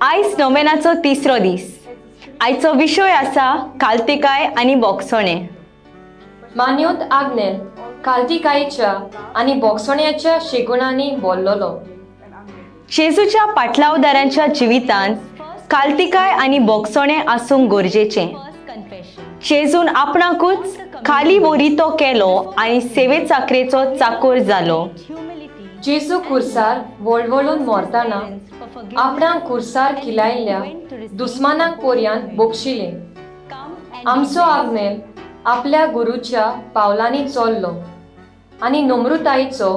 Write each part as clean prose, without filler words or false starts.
आयज नोवेनाचो तिसरो दीस. आयचो विशय आसा खालतिकाय आनी बोगसणें. मान्योत आग्नेल खालतिकायेच्या आनी बोगसण्याच्या शेगुणांनी बोल्लोलो. जेजूच्या पाटलावदारांच्या जिवितांत खालतिकाय आनी बोगसणें आसूंक गरजेचें. जेजून आपणाकूच खाली वरी तो केलो आनी सेवे चाकरेचो चाकोर जालो. जेजू खुर्सार वळवळून मोरताना आपणाक खुर्सार खिलायल्ल्या दुस्मानाक पोरयान बोगशिले. आमचो आग्नेल आपल्या गुरूच्या पावलांनी चल्लो आनी नम्रतायेचो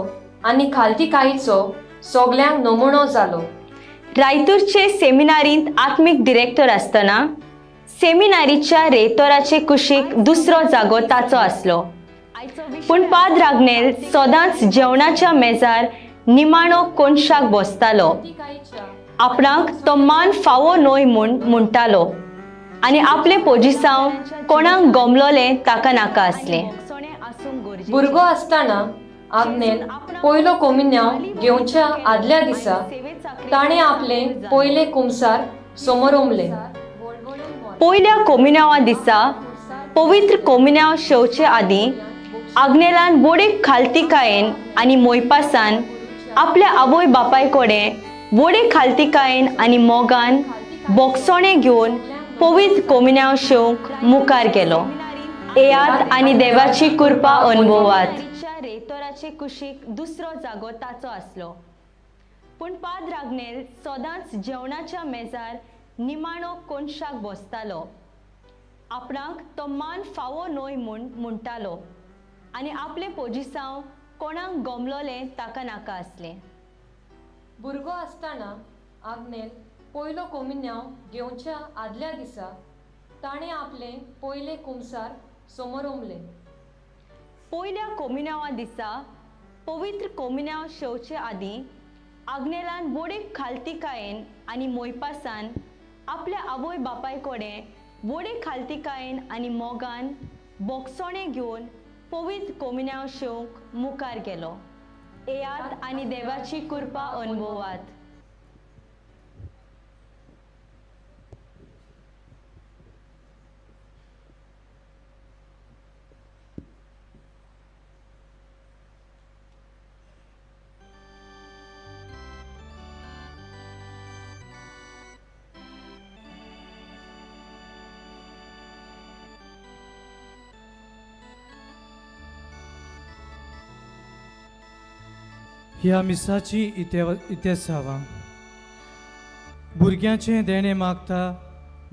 आनी खालतिकायेचो सगल्यांक नमुनो जालो. रायतूरचे सेमिनारींत आत्मीक डिरेक्टर आसतना सेमिनारीच्या रेतोराचे कुशीक दुसरो जागो ताचो आसलो. पूण पाद्र आग्नेल सदांच जेवणाच्या मेजार निमाणो कोनशाक बसतालो. आपणाक तो मान फावो न्हय म्हूण म्हणटालो आनी आपलें पोजिसांव कोणाक गमलोलें ताका नाका आसलें. भुरगो आसतना आग्नेल पयलो कोमिन्यांव घेवच्या आदल्या दिसा ताणें आपलें पयलें कुमसार समोरमलें. पयल्या कोमिन्यांवा दिसा पवित्र कोमिन्यांव शेवचे आदीं आग्नेलान बोडे खालतिकायेन आनी मोयपासान आपल्या आवय बापाय कडेन बोडे खालतिकायेन आनी मोगान बोगसणें घेवन पवित्र कोमिन्यांव शेवंक मुखार गेलो. येयात आनी देवाची कृपा अनुभवात. रेतोराचे कुशीक दुसरो जागो ताचो आसलो. पूण पाद्र आग्नेल सदांच जेवणाच्या मेजार निमाणो कोनशाक बसतालो. आपणाक तो मान फावो न्हय म्हूण म्हणटालो आनी आपलें पोजिसांव कोणाक गमलोलें ताका नाका आसलें. भुरगो आसतना आग्नेल पयलो कोमिन्यांव घेवच्या आदल्या दिसा ताणें आपलें पयलें कुमसार समोरमलें. पयल्या कोमिन्यांवा दिसा पवित्र कोमिन्यांव शेवचे आदीं आग्नेलान बोडे खालतिकायेन आनी मोयपासान आपल्या आवय बापाय कडेन बोडे खालतिकायेन आनी मोगान बोगसणें घेवन पवित्र कोमिन्यांव शेवंक मुखार गेलो. येयात आनी देवाची कृपा अनुभवात. ह्या मिसाची इतिहासावा भुरग्यांचें देणें मागता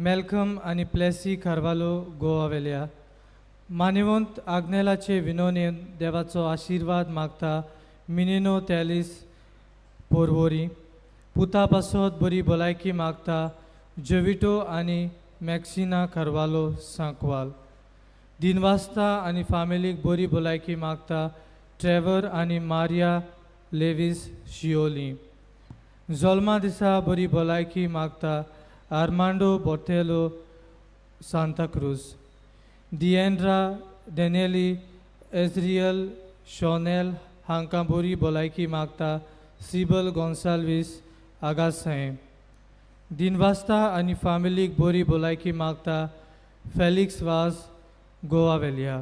मेलकम आनी प्लेसी कार्वालो गोवा वेल्या. मानेवंत आग्नेलाचे विनोनेन देवाचो आशिर्वाद मागता मिनिनो तेलिस पोरवोरी. पुता पासत बरी भलायकी मागता जोविटो आनी मॅक्सिना कार्वालो सांकवाल. दिनवास्ता आनी फामिलीक बरी भलायकी मागता ट्रेवर आनी मारिया लेवीस शियोली. जल्मा दिसा बरी भलायकी मागता आर्मांडो बोटेलो सांताक्रूज. दिएंड्रा डेनेली एजरियल शोनेल हांकां बरी भलायकी मागता सिबल गोन्साल्वीस आगासायें. दिनवास्ता आनी फामिलीक बरी भलायकी मागता फेलिक्स वाज गोवा वेल्या.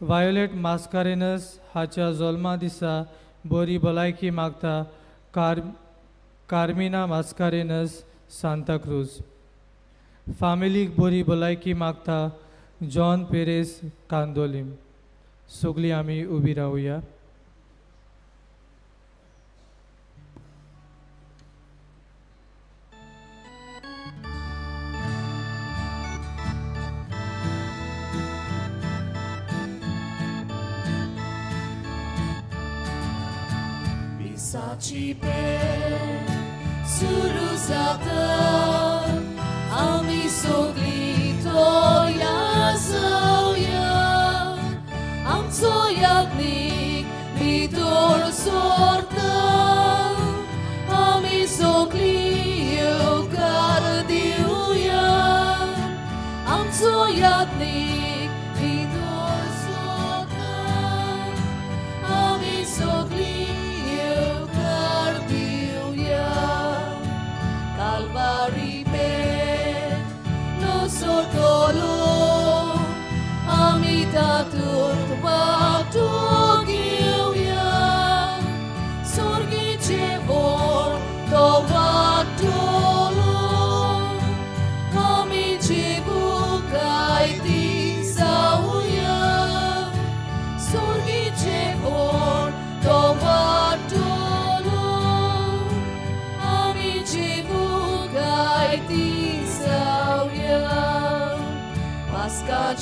वायोलेट मास्कारेनस हाच्या जल्मा दिसा बरी भलायकी मागता कार्मिना मास्कारेनस सांताक्रूज. फामिलीक बरी भलायकी मागता जॉन पेरेस कांदोलीम. सगळीं आमी उबी रावया. मिसाची पेर सुरू जाता आमी सगळीं तयार जावया. आमचो याज्ञीक भितर सरता आमी सगळीं येवकार दिवया. आमचो याज्ञीक भितर सरता आमी सगळीं येवकार.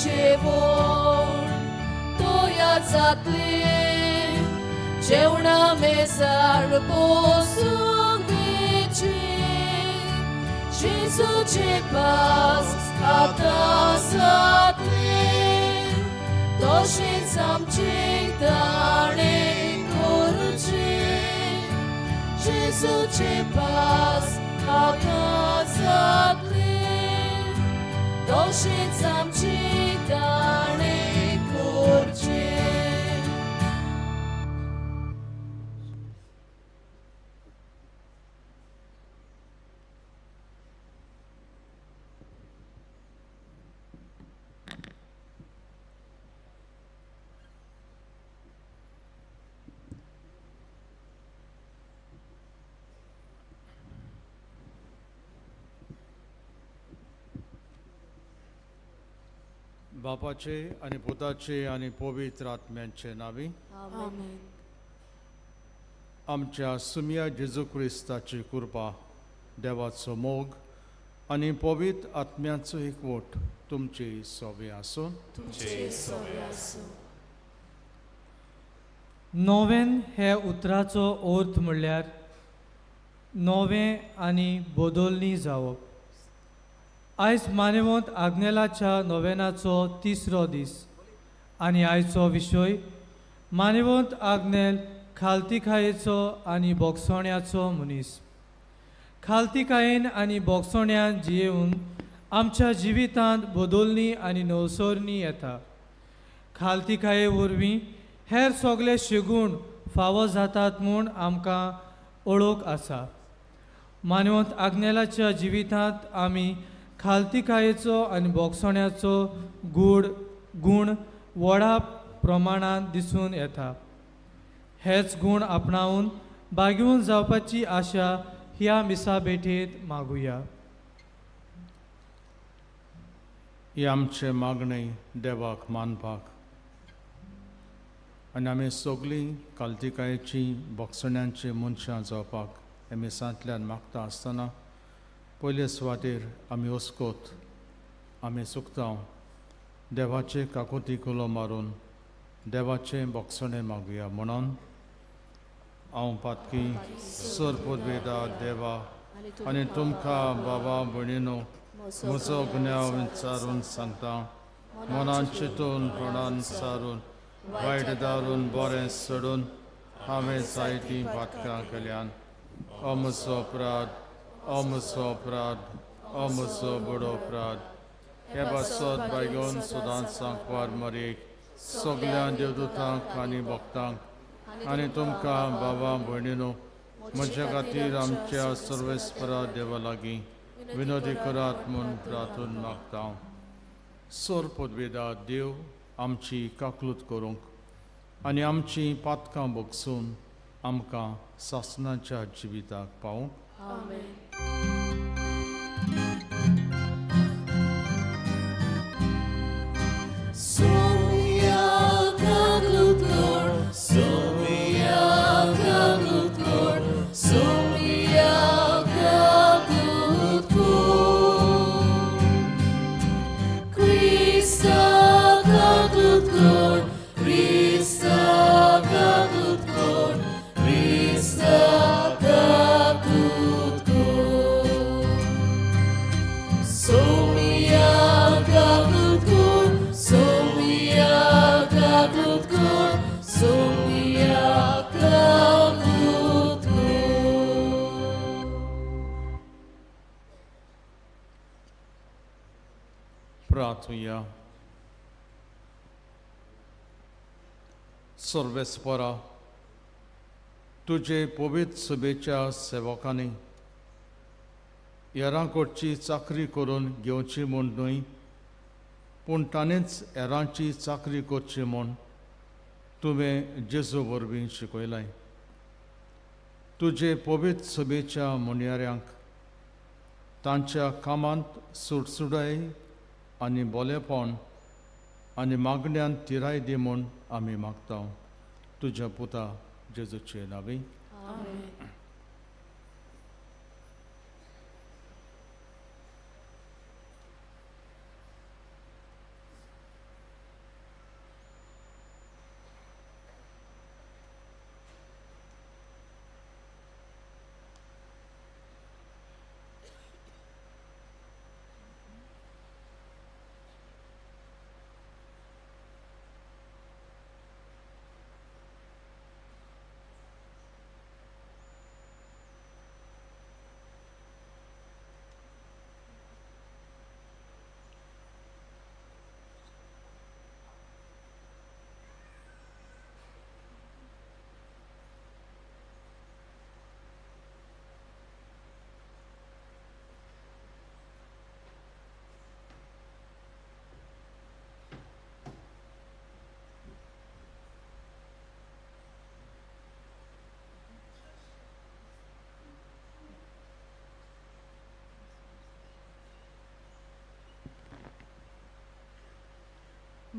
जेवण तयार जातलें जेवणा मेजार बसूंक दिचें जेजूचें पास आतां जातलें तशेंच आमचें ताणें करुचें जेजूचें पास आतां जातलें तशेंच आमचें ताणें करचें. बापाचे आनी पुताचे आनी पवित्र आत्म्यांचे नांवी. आमेन. आमच्या सुमया जेजू क्रिस्ताची कृपा, देवाचो मोग आनी पवित्र आत्म्याचो एकवट तुमची सोबी आसूं. तुमचे सोबे आसूं. नोवेन हे उतराचो अर्थ म्हणल्यार नवें आनी बदलणी जावप. आयज मानेवंत आग्नेलाच्या नोवेनाचो तिसरो दीस आनी आयचो विशय मानेवंत आग्नेल खालतीकायेचो आनी बोगसोण्याचो मनीस. खालतीकायेन आनी बोगसोण्यान जियेवन आमच्या जिवितांत बदलणी आनी नवसरणी येता. खालतीकाये वरवीं हेर सगळे शेगूण फावो जातात म्हूण आमकां ओळख आसा. मानवंत आग्नेलाच्या जिवितांत आमी खालतीकायेचो आनी बोगसोण्याचो गूढ गूण व्हडा प्रमाणांत दिसून येता. हेच गूण आपणावन बागेवन जावपाची आशा ह्या मिसा भेटेंत मागुया. ही आमचें मागणें देवाक मानपाक आनी आमी सगळीं कालतिकायेचीं बोगसण्यांचीं मनशां जावपाक हे मिसांतल्यान मागता आसतना पयले सुवातेर आमी ओस्कोत आमी चुकता देवाचे काकुती उलो मारून देवाचें बोगसणें मागुया. म्हणून हांव पातकी सर पुर्वेदा देवा आनी तुमकां बाबा भयणीनो म्हजो गुन्यांव विचारून सांगता. मनान चिंतून तोंडान सारून वायट दारून बरें सोडून हांवें जायतीं पातकां केल्यान. हो म्हजो अपराध, हो म्हजो अपराध, हो म्हजो बडो अपराध. हे पासत बायगोन सदांच सांकवार मरेक सगल्या देवदूतांक आनी भक्तांक आनी तुमकां बाबा भयणीनो म्हज्या खातीर आमच्या सर्वेस्परा देवा लागीं विनोदी करात म्हूण प्रार्थून मागता. सोर पदवेदा देव आमची काकलूत करूंक आनी आमची पातकां भोगसून आमकां सासणाच्या जिविताक पावूंक. आमेन. Sumia kagutkor, sumia kagutkor, sumia kagutkor. Krista kagutkor, Krista kagutkor, Krista kagutkor. Sumia kagutkor, sumia kagutkor, sumia kagutkor. प्रार्थुया. सर्वेस्परा तुजे पवित्र सभेच्या सेवकांनी हेरां कडची चाकरी करून घेवची म्हूण न्हय, पूण ताणेंच हेरांची चाकरी करची म्हूण तुवें जेजू वरवीं शिकयलें. तुजे पवित्र सभेच्या म्हणयाऱ्यांक तांच्या कामांत सुडसुडाय आनी बोलेपण आनी मागण्यान तिराय दी म्हूण आमी मागता. तुज्या पुता जेजूचे नांवी. आमेन.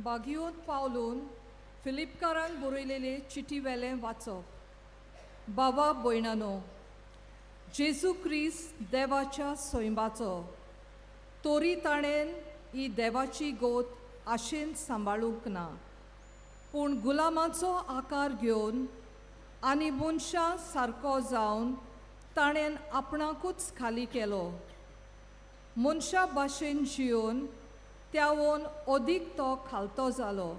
बागियोत पावलून फिलिपकारांक बरयलेले चिटी वेलें वाचप. बाबा भयणानो, जेजू क्रिस्त देवाच्या सैमाचो तरी ताणें ही देवाची गोत आशेन सांबाळूंक ना, पूण गुलामाचो आकार घेवन आनी मनशां सारको जावन ताणें आपणाकूच खाली केलो. मनशा भाशेन जियोन त्यावोन अदीक तो खालतो जालो,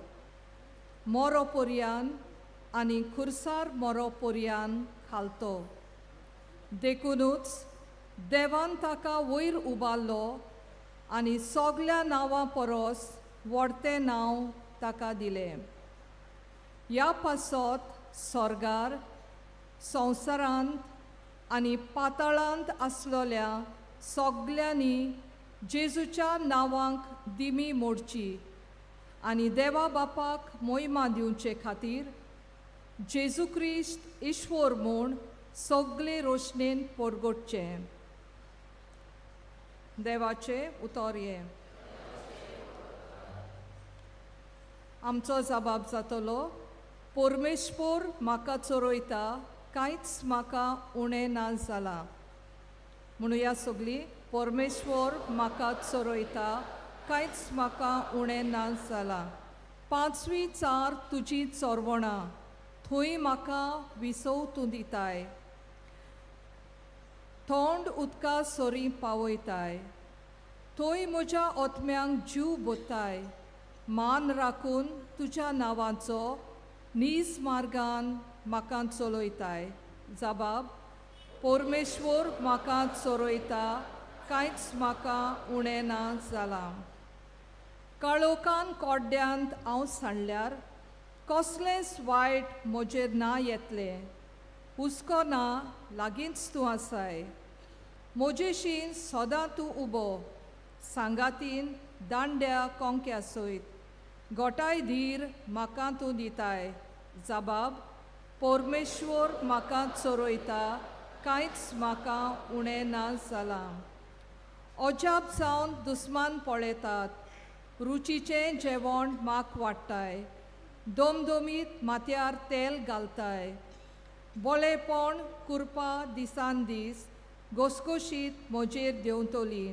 मोरो पर्यान आनी खुर्सार मोरो पर्यान खालतो. देखुनूच देवान ताका वयर उबारलो आनी सगल्या नांवां परस व्हडतें नांव ताका दिलें. ह्या पासत स्वर्गार, संवसारांत आनी पाताळांत आसलेल्या सगल्यांनी जेजूच्या नांवांक दिमी मोडची आनी देवा बापाक मोहिमा दिवचे खातीर जेजू क्रिस्त ईश्वर म्हूण सगळे रोशणेन परगटचें. देवाचें उतर हें. आमचो जबाब जातलो, परमेश्वर म्हाका चरयता, कांयच म्हाका उणें ना जालां. म्हणुया सगळीं, परमेश्वर म्हाका चरयता, कांयच म्हाका उणें ना जालां. पांचवी चार तुजी चोरवणां, थंय म्हाका विसव तूं दिताय, थोंड उदका सरी पावयताय, थंय म्हज्या ओतम्यांक जीव बोताय. मान राखून तुज्या नांवाचो नीज मार्गान म्हाका चलयताय. जबाब, परमेश्वर म्हाका चरयता, कांयच म्हाका उणें ना जालां. काळोखान कोड्ड्यांत हांव सांडल्यार कसलेंच वायट म्हजेर ना येतलें, हुस्को ना, लागींच तूं आसाय. म्हजेशी सदां तूं उबो, सांगातीन दांड्या कोंक्या सयत, गोटाय धीर म्हाका तूं दिताय. जबाब, परमेश्वर म्हाका चरयता, कांयच म्हाका उणें ना जालां. अजाप जावन दुस्मान पळयतात, रुचीचें जेवण म्हाक वाडटाय, दोमदोमीत माथ्यार तेल घालताय. बोलेपण कुरपा दिसान दीस घोसघोशीत म्हजेर देंवतली,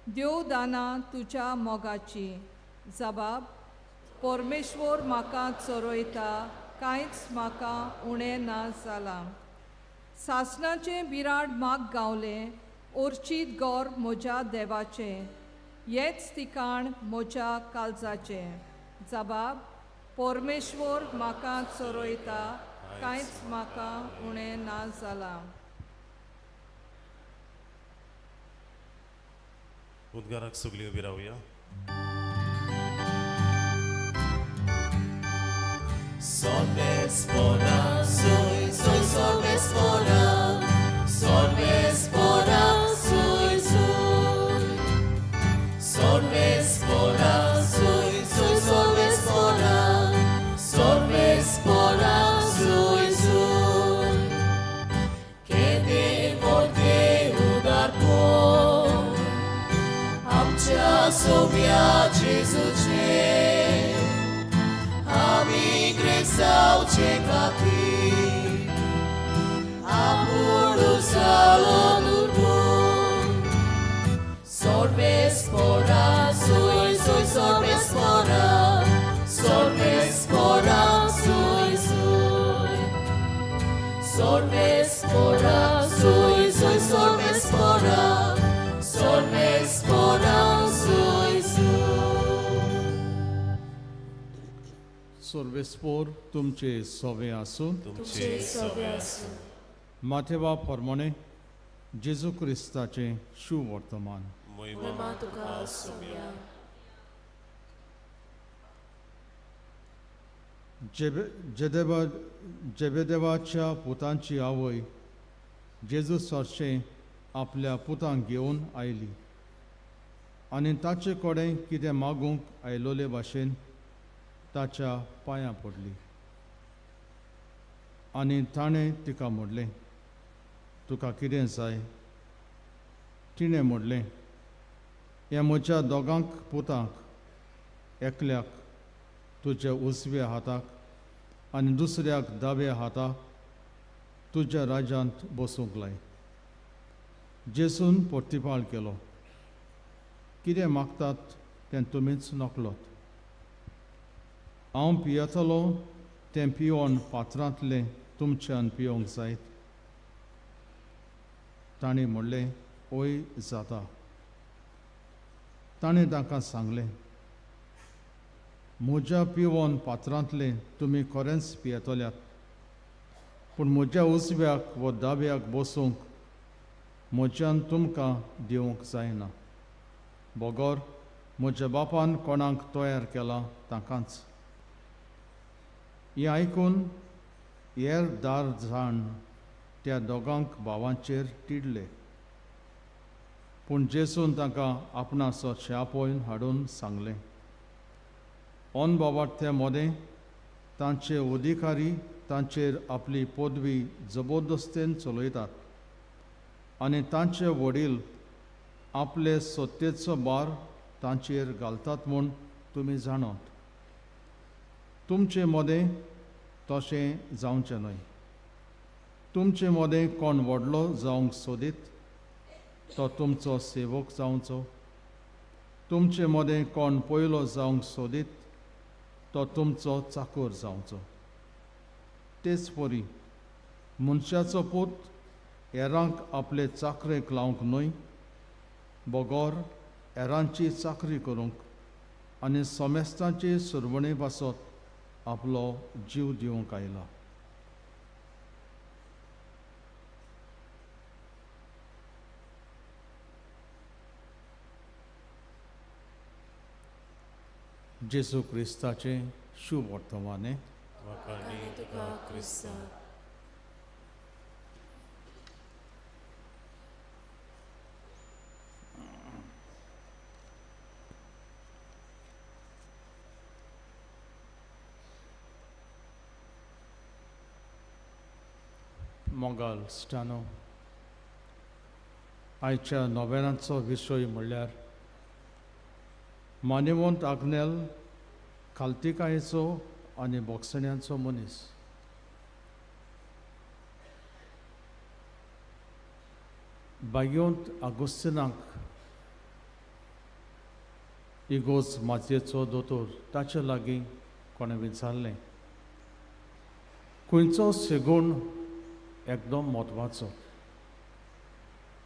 देव दानां तुज्या मोगाची. जबाब, परमेश्वर म्हाका चरयता, कांयच म्हाका उणें ना जालां. सासणाचें बिराड म्हाक गावलें, ओर्चीत गोर म्हज्या देवाचें, हेंच ठिकाण म्हज्या काळजाचें. जबाब, परमेश्वर म्हाका चरयता, कांयच म्हाका उणें ना जालां. उद्गाराक सगळीं उबी रावया. Solvespora, soy, soy solvespora, solvespora, soy, soy. Solvespora, soy, soy solvespora, solvespora, soy, soy. Que te udarpon, आमच्या सोम्या जेजूचे, आमी ग्रेसावचे खातीर आपूण जालो दुर्गुण. Solvespora, soy, soy solvespora, solvespora, soy, soy. Solvespora, soy, soy solvespora, solvespora, soy, soy. सर्वेस्पोर तुमचे सोवे आसून तुमचे सवे आसूं. माथेवा प्रमाणे जेजू क्रिस्ताचें शुवर्तमान. मोहिमा तुका सोम्या. जेदेवा जेबेदेवाच्या पुतांची आवय जेजू सरशें आपल्या पुतांक घेवन आयली आनी ताचे कडेन कितें मागूंक आयलोले भाशेन ताच्या पांयां पडली आनी ताणें तिका म्हणलें, तुका कितें जाय? तिणें म्हणलें, ह्या म्हज्या दोगांक पुतांक एकल्याक तुज्या उजव्या हाताक आनी दुसऱ्याक दाव्या हाताक तुज्या राज्यांत बसूंक लाय. जेजून पोर्तिपाळ केलो, कितें मागतात तें तुमीच नकळत. हांव पियेतलो तें पिवन पात्रांतलें तुमच्यान पिवंक जायत? तांणी म्हणलें, ओय जाता. ताणें तांकां सांगलें, म्हज्या पिवन पात्रांतलें तुमी खरेंच पियेतल्यात, पूण म्हज्या उजव्याक वा दाव्याक बसूंक म्हज्यान तुमकां दिवंक जायना, बगर म्हज्या बापान कोणाक तयार केलां तांकांच. हें आयकून हेर दार जाण त्या दोगांक भावांचेर तिडले. पूण जेजून तांकां आपणाचो आपोवन हाडून सांगलें, ऑन बाबार्थे मदें तांचे अधिकारी तांचेर आपली पदवी जबरदस्तेन चलयतात आनी तांचे वडील आपले सत्तेचो भार तांचेर घालतात म्हूण तुमी जाणात. तुमचे मदें तशें जावचें न्हय. तुमचे मदें कोण व्हडलो जावंक सोदीत तो तुमचो सेवक जावचो. तुमचे मदें कोण पयलो जावंक सोदीत तो तुमचो चाकोर जावचो. तेच परी मनशाचो पूत हेरांक आपले चाकरेक लावंक न्हय, बगर हेरांची चाकरी करूंक आनी समेस्तांची सुरवणे पासत आपलो जीव दिवंक आयला. जेजू क्रिस्ताचें शुभ वर्तमान. वाखाणी तुका क्रिस्ता. मोगाल स्टानो, आयच्या नोवेनाचो विशय म्हणल्यार मान्यवंत आग्नेल खालतिकायेचो आनी बोगसण्यांचो मनीस. बागयोंत आगोस्तिनाक इगोज मातयेचो दोतोर ताचे लागीं कोणें विचारलें, खंयचो सेगूण एकदम म्हत्वाचो?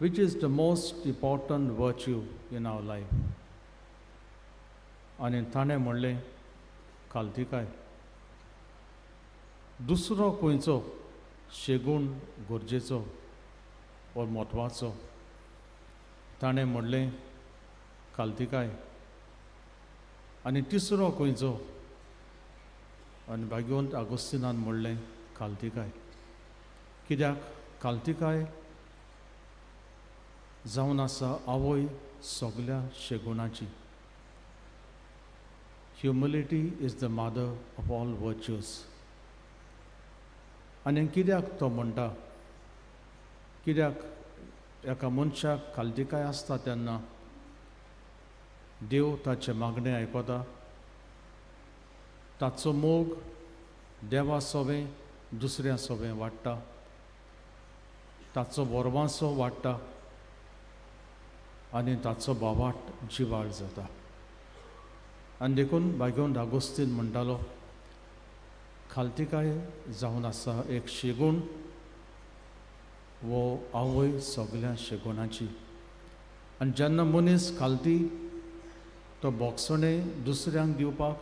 Which is the most important virtue in our life? आनी ताणें म्हणलें, खालतिकाय. दुसरो खंयचो शेगूण गरजेचो वा म्हत्वाचो? ताणें म्हणलें, खालतिकाय. आनी तिसरो खंयचो? आनी भाग्यवंत आगोस्तिनान म्हणलें, खालतिकाय. कित्याक खालतिकाय जावन आसा आवय सगल्या शेगुणाची. Humility is the mother of all virtues. आनी कित्याक तो म्हणटा? कित्याक एका मनशाक खालतिकाय आसता तेन्ना देव ताचें मागणें आयकता, ताचो मोग देवा सोवें दुसऱ्या सोवें वाडटा, ताचो बोरवांसो वाडटा आनी ताचो बावाट जिवाळ जाता. आनी देखून भाग्यवंत आगोस्तीन म्हणटालो, खालतिकाय जावन आसा एक शेगूण वो आवय सगल्या शेगुणाची. आनी जेन्ना मनीस खालती तो बोगसणें दुसऱ्यांक दिवपाक,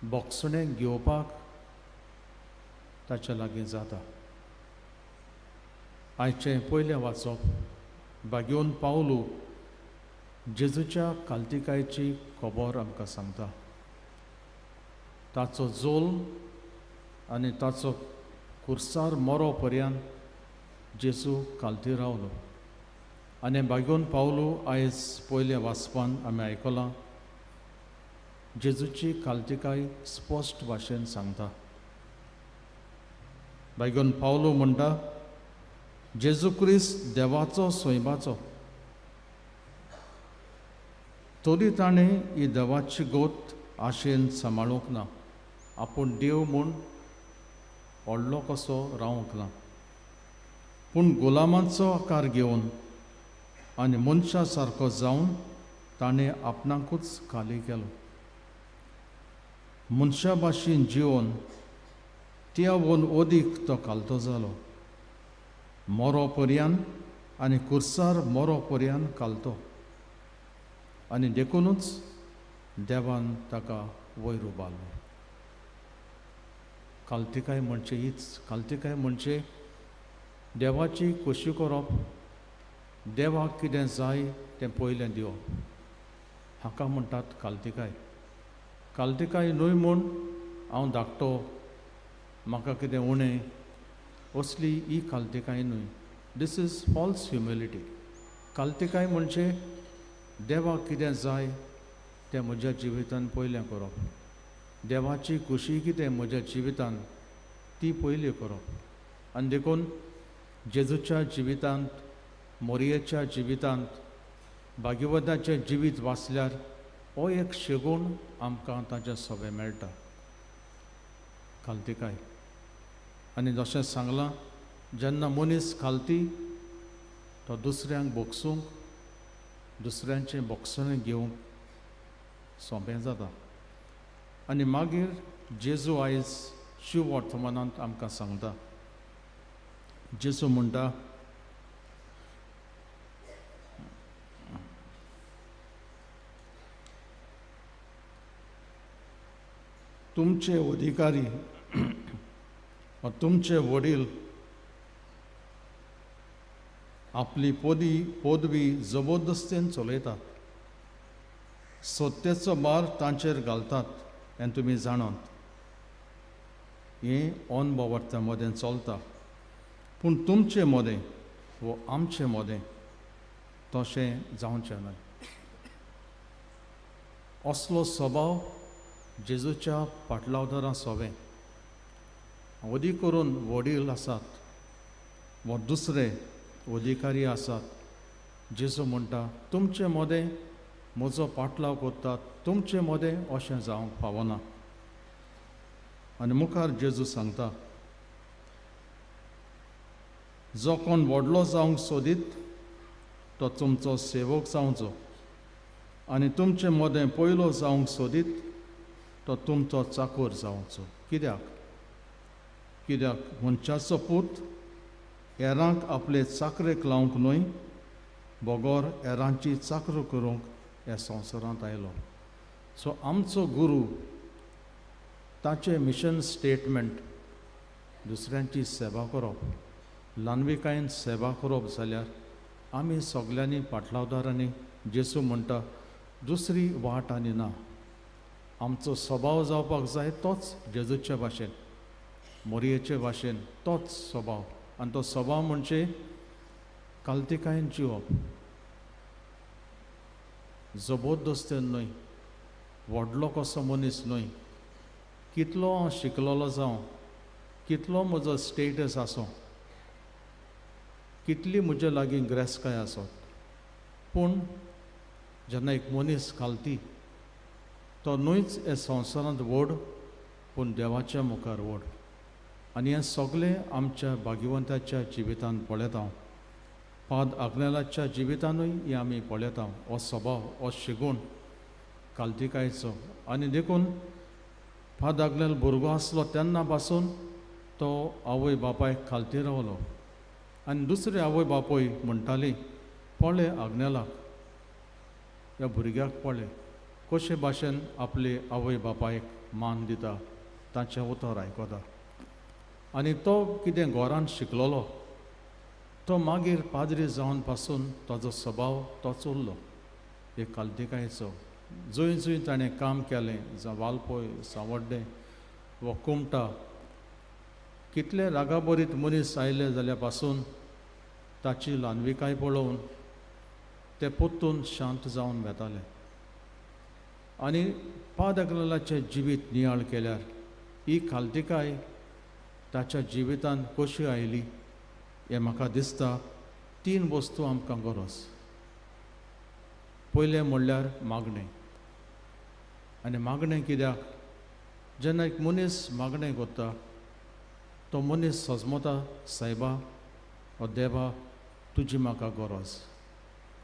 बोगसणें घेवपाक ताच्या लागीं जाता. आयचें पयलें वाचप भाग्यवंत पावलू जेजूच्या खालतिकायेची खबर आमकां सांगता. ताचो जोल आनी ताचो कुर्सार मरो पर्यंत जेजू खालती रावलो. आनी भाग्यवंत पावलू आयज पयलें वाचपान आमी आयकलां जेजूची खालतिकाय स्पश्ट भाशेन सांगता. भाग्यवंत पावलू म्हणटा, जेजू क्रिस्त देवाचो सैमाचो, तरी ताणें ही देवाची गोत आशेन सांबाळूंक ना, आपूण देव म्हूण व्हडलो कसो रावंक ना, पूण गुलामांचो आकार घेवन आनी मनशा सारको जावन ताणें आपणाकूच खाली केलो. मनशा भाशेन जिवन त्यावून अदीक तो खालतो जालो, मोरो पर्यान आनी कुर्सार मोरो पर्यान खालतो, आनी देखुनूच देवान ताका वयर उबारलो. खालतीकाय म्हणजे हीच. खालतीकाय म्हणजे देवाची खोशी करप, देवाक कितें जाय तें पयलें दिवप, हाका म्हणटात खालतीकाय. खालतीकाय न्हय म्हूण हांव धाकटो, म्हाका कितें उणें, असली ही खालतीकाय न्हय. This is false humility. खालतीकाय म्हणजे देवाक कितें जाय तें म्हज्या जिवितान पयलें करप, देवाची खुशी कितें म्हज्या जिवितान ती पयली करप. आनी देखून जेजूच्या जिवितांत, मोरयेच्या जिवितांत, भागीवताचें जिवीत वाचल्यार हो एक शेगूण आमकां ताच्या सोबें मेळटा, खालतीकाय. आनी जशें सांगलां, जेन्ना मनीस खालती तो दुसऱ्यांक भोगसूंक, दुसऱ्यांचें भोगसणें घेवंक सोंपें जाता. आनी मागीर जेजू आयज शिव वर्तमानांत आमकां सांगता. जेजू म्हणटा, तुमचे अधिकारी वा तुमचे वडील आपली पदवी जबरदस्तेन चलयतात, सत्तेचो भार तांचेर घालतात हें तुमी जाणात. हें अनभवार्था मदें चलता, पूण तुमचे मदें वो आमचे मदें तशें जावचें न्हय. असलो स्वभाव जेजूच्या पाटलावदारां सोबें, अदीक करून वडील आसात वा दुसरे अधिकारी आसात. जेजू म्हणटा, तुमचे मदें म्हजो पाटलाव करतात, तुमचे मदें अशें जावंक फावना. आनी मुखार जेजू सांगता, जो कोण व्हडलो जावंक सोदीत तो तुमचो सेवक जावचो, आनी तुमचे मदें पयलो जावंक सोदीत तो तुमचो चाकोर जावचो. कित्याक? कित्याक मनशाचो पूत हेरांक आपले चाकरेक लावंक न्हय, बगर हेरांची चाकरो करूंक ह्या संवसारांत आयलो. सो आमचो गुरू ताचें मिशन स्टेटमेंट दुसऱ्यांची सेवा करप, ल्हानविकायेन सेवा करप जाल्यार आमी सगल्यांनी पाटलावदारांनी जेजू म्हणटा दुसरी वाट आनी ना. आमचो स्वभाव जावपाक जाय तोच जेजूचे भाशेन, मोरयेचे भाशेन तोच स्वभाव. आनी तो स्वभाव म्हणजे कालतिकायेन जिवप, जबरदस्तेन न्हय, व्हडलो कसो मनीस न्हय, कितलो हांव शिकलोलो जावं, कितलो म्हजो स्टेटस आसूं, कितली म्हजे लागीं ग्रेसकाय आसत, पूण जेन्ना एक मनीस खालती तो न्हयच हे संवसारांत व्हड, पूण देवाच्या मुखार व्हड. आनी हें सगळें आमच्या भाग्यवंताच्या जिवितांत पळयता हांव, पाद आग्नेलाच्या जिवितानूय हें आमी पळयता, हो स्वभाव, हो शिगूण कालतिकायचो. आनी देखून फाद आग्नेल भुरगो आसलो तेन्ना पासून तो आवय बापायक खालती रावलो. आनी दुसरे आवय बापूय म्हणटाली, पळय आग्नेलाक, ह्या भुरग्याक पळय कशे भाशेन आपले आवय बापायक मान दिता, ताचें उतर आयकता. आनी तो कितें घरांत शिकलोलो तो मागीर पाद्री जावन पासून ताजो स्वभाव तोच उरलो, एक कालतिकायेचो. जंय जंय ताणें काम केलें, जावं वालपोय, सावड्डें वा कुमटा, कितले रागाबरीत मनीस आयले जाल्यार पासून ताची ल्हानविकाय पळोवन ते परतून शांत जावन वेताले. आनी पाद आग्नेलाचें जिवीत नियाळ केल्यार ही खालतिकाय ताच्या जिवितांत कशी आयली हें म्हाका दिसता. तीन वस्तू आमकां गरज. पयलें म्हणल्यार मागणें. आनी मागणें कित्याक? जेन्ना एक मनीस मागणें करता तो मनीस सजमता, सायबा ओ देवा तुजी म्हाका गरज.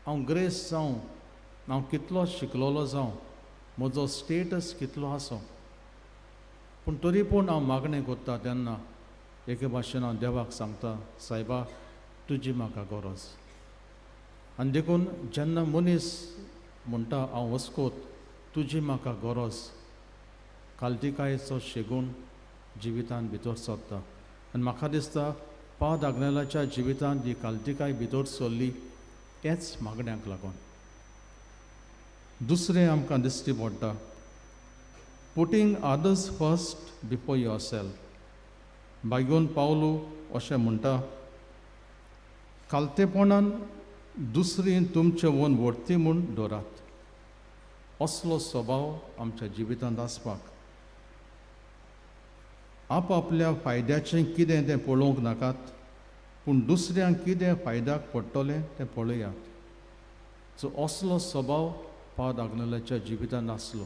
हांव ग्रेस जावं, हांव कितलो शिकलोलो जावं, म्हजो स्टेटस कितलो आसूं, पूण तरी पूण हांव मागणें करता तेन्ना एके भाशेन हांव देवाक सांगता, सायबा तुजी म्हाका गरज. आनी देखून जेन्ना मनीस म्हणटा हांव वस्कोत तुजी म्हाका गरज, कालतिकायेचो शेगूण जिवितांत भितर सरता. आनी म्हाका दिसता पाद आग्नेलाच्या जिवितांत ही कालतिकाय भितर सरली हेच मागण्याक लागून. दुसरें आमकां दिश्टी पडटा, putting others first before yourself. बायगोन पावलो अशें म्हणटा, कालतेपणान दुसरी तुमचे वन व्हरती म्हूण दवरात. असलो स्वभाव आमच्या जिवितांत आसपाक, आपआपल्या फायद्याचें कितें तें पळोवंक नाकात, पूण दुसऱ्यांक कितें फायद्याक पडटलें तें पळयात. सो असलो स्वभाव पाद आग्नेलाच्या जिवितांत आसलो,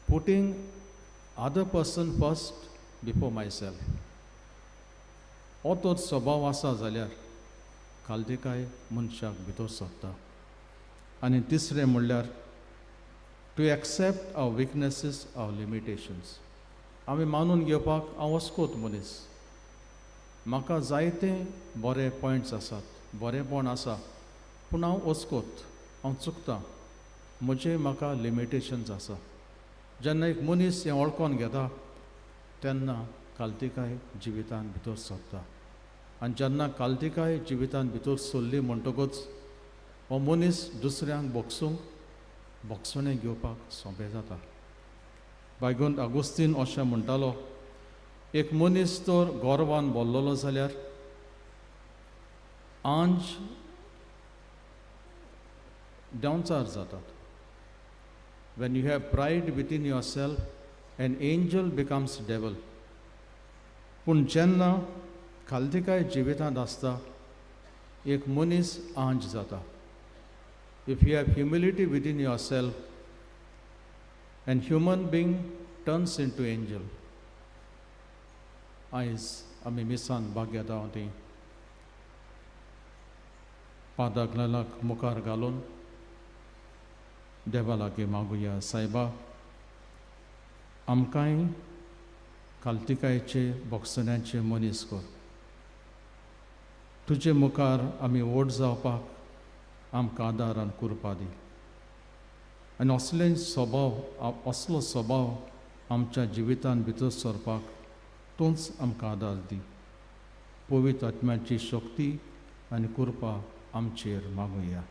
putting other person first before myself. हो तर स्वभाव आसा जाल्यार कालतिकाय मनशाक भितर सरता. आनी तिसरें म्हणल्यार to accept our weaknesses, our limitations. आमी मानून घेवपाक हांव वस्कोत मनीस, म्हाका जायते बरे पॉयंट्स आसात, बरेंपण आसा, पूण हांव वस्कोत, हांव चुकतां, म्हजे म्हाका लिमिटेशन्स आसा. जेन्ना एक मनीस हें वळखोन घेता तेन्ना कालतिकाय जिवितांत भितर सरता. आनी जेन्ना कालतिकाय जिवितांत भितर सरली म्हणटकूच हो मनीस दुसऱ्यांक भोगसूंक भोगसणें घेवपाक सोंपें जाता. बायगून आगोस्तीन अशें म्हणटालो, एक मनीस तर गोरवान बोल्लोलो जाल्यार आंज देंवचार जातात. When you have pride within yourself, an angel becomes devil. पूण जेन्ना खालतिकाय जिवितांत आसता एक मनीस आंज जाता. If you have humility within yourself, an human being turns into angel. आयज आमी मिसान भाग घेता ती पादाक मुखार घालून देवा लागीं मागुया, सायबा आमकांय कालतिकायेचे भोगसण्याचे मनीस कर. तुजे मुखार आमी व्हड जावपाक आमकां आदार आनी कृपा दी. आनी असले स्वभाव, असलो स्वभाव आमच्या जिवितांत भितर सरपाक तूंच आमकां आदार दी. पवित्र आत्म्याची शक्ती आनी कृपा आमचेर मागुया.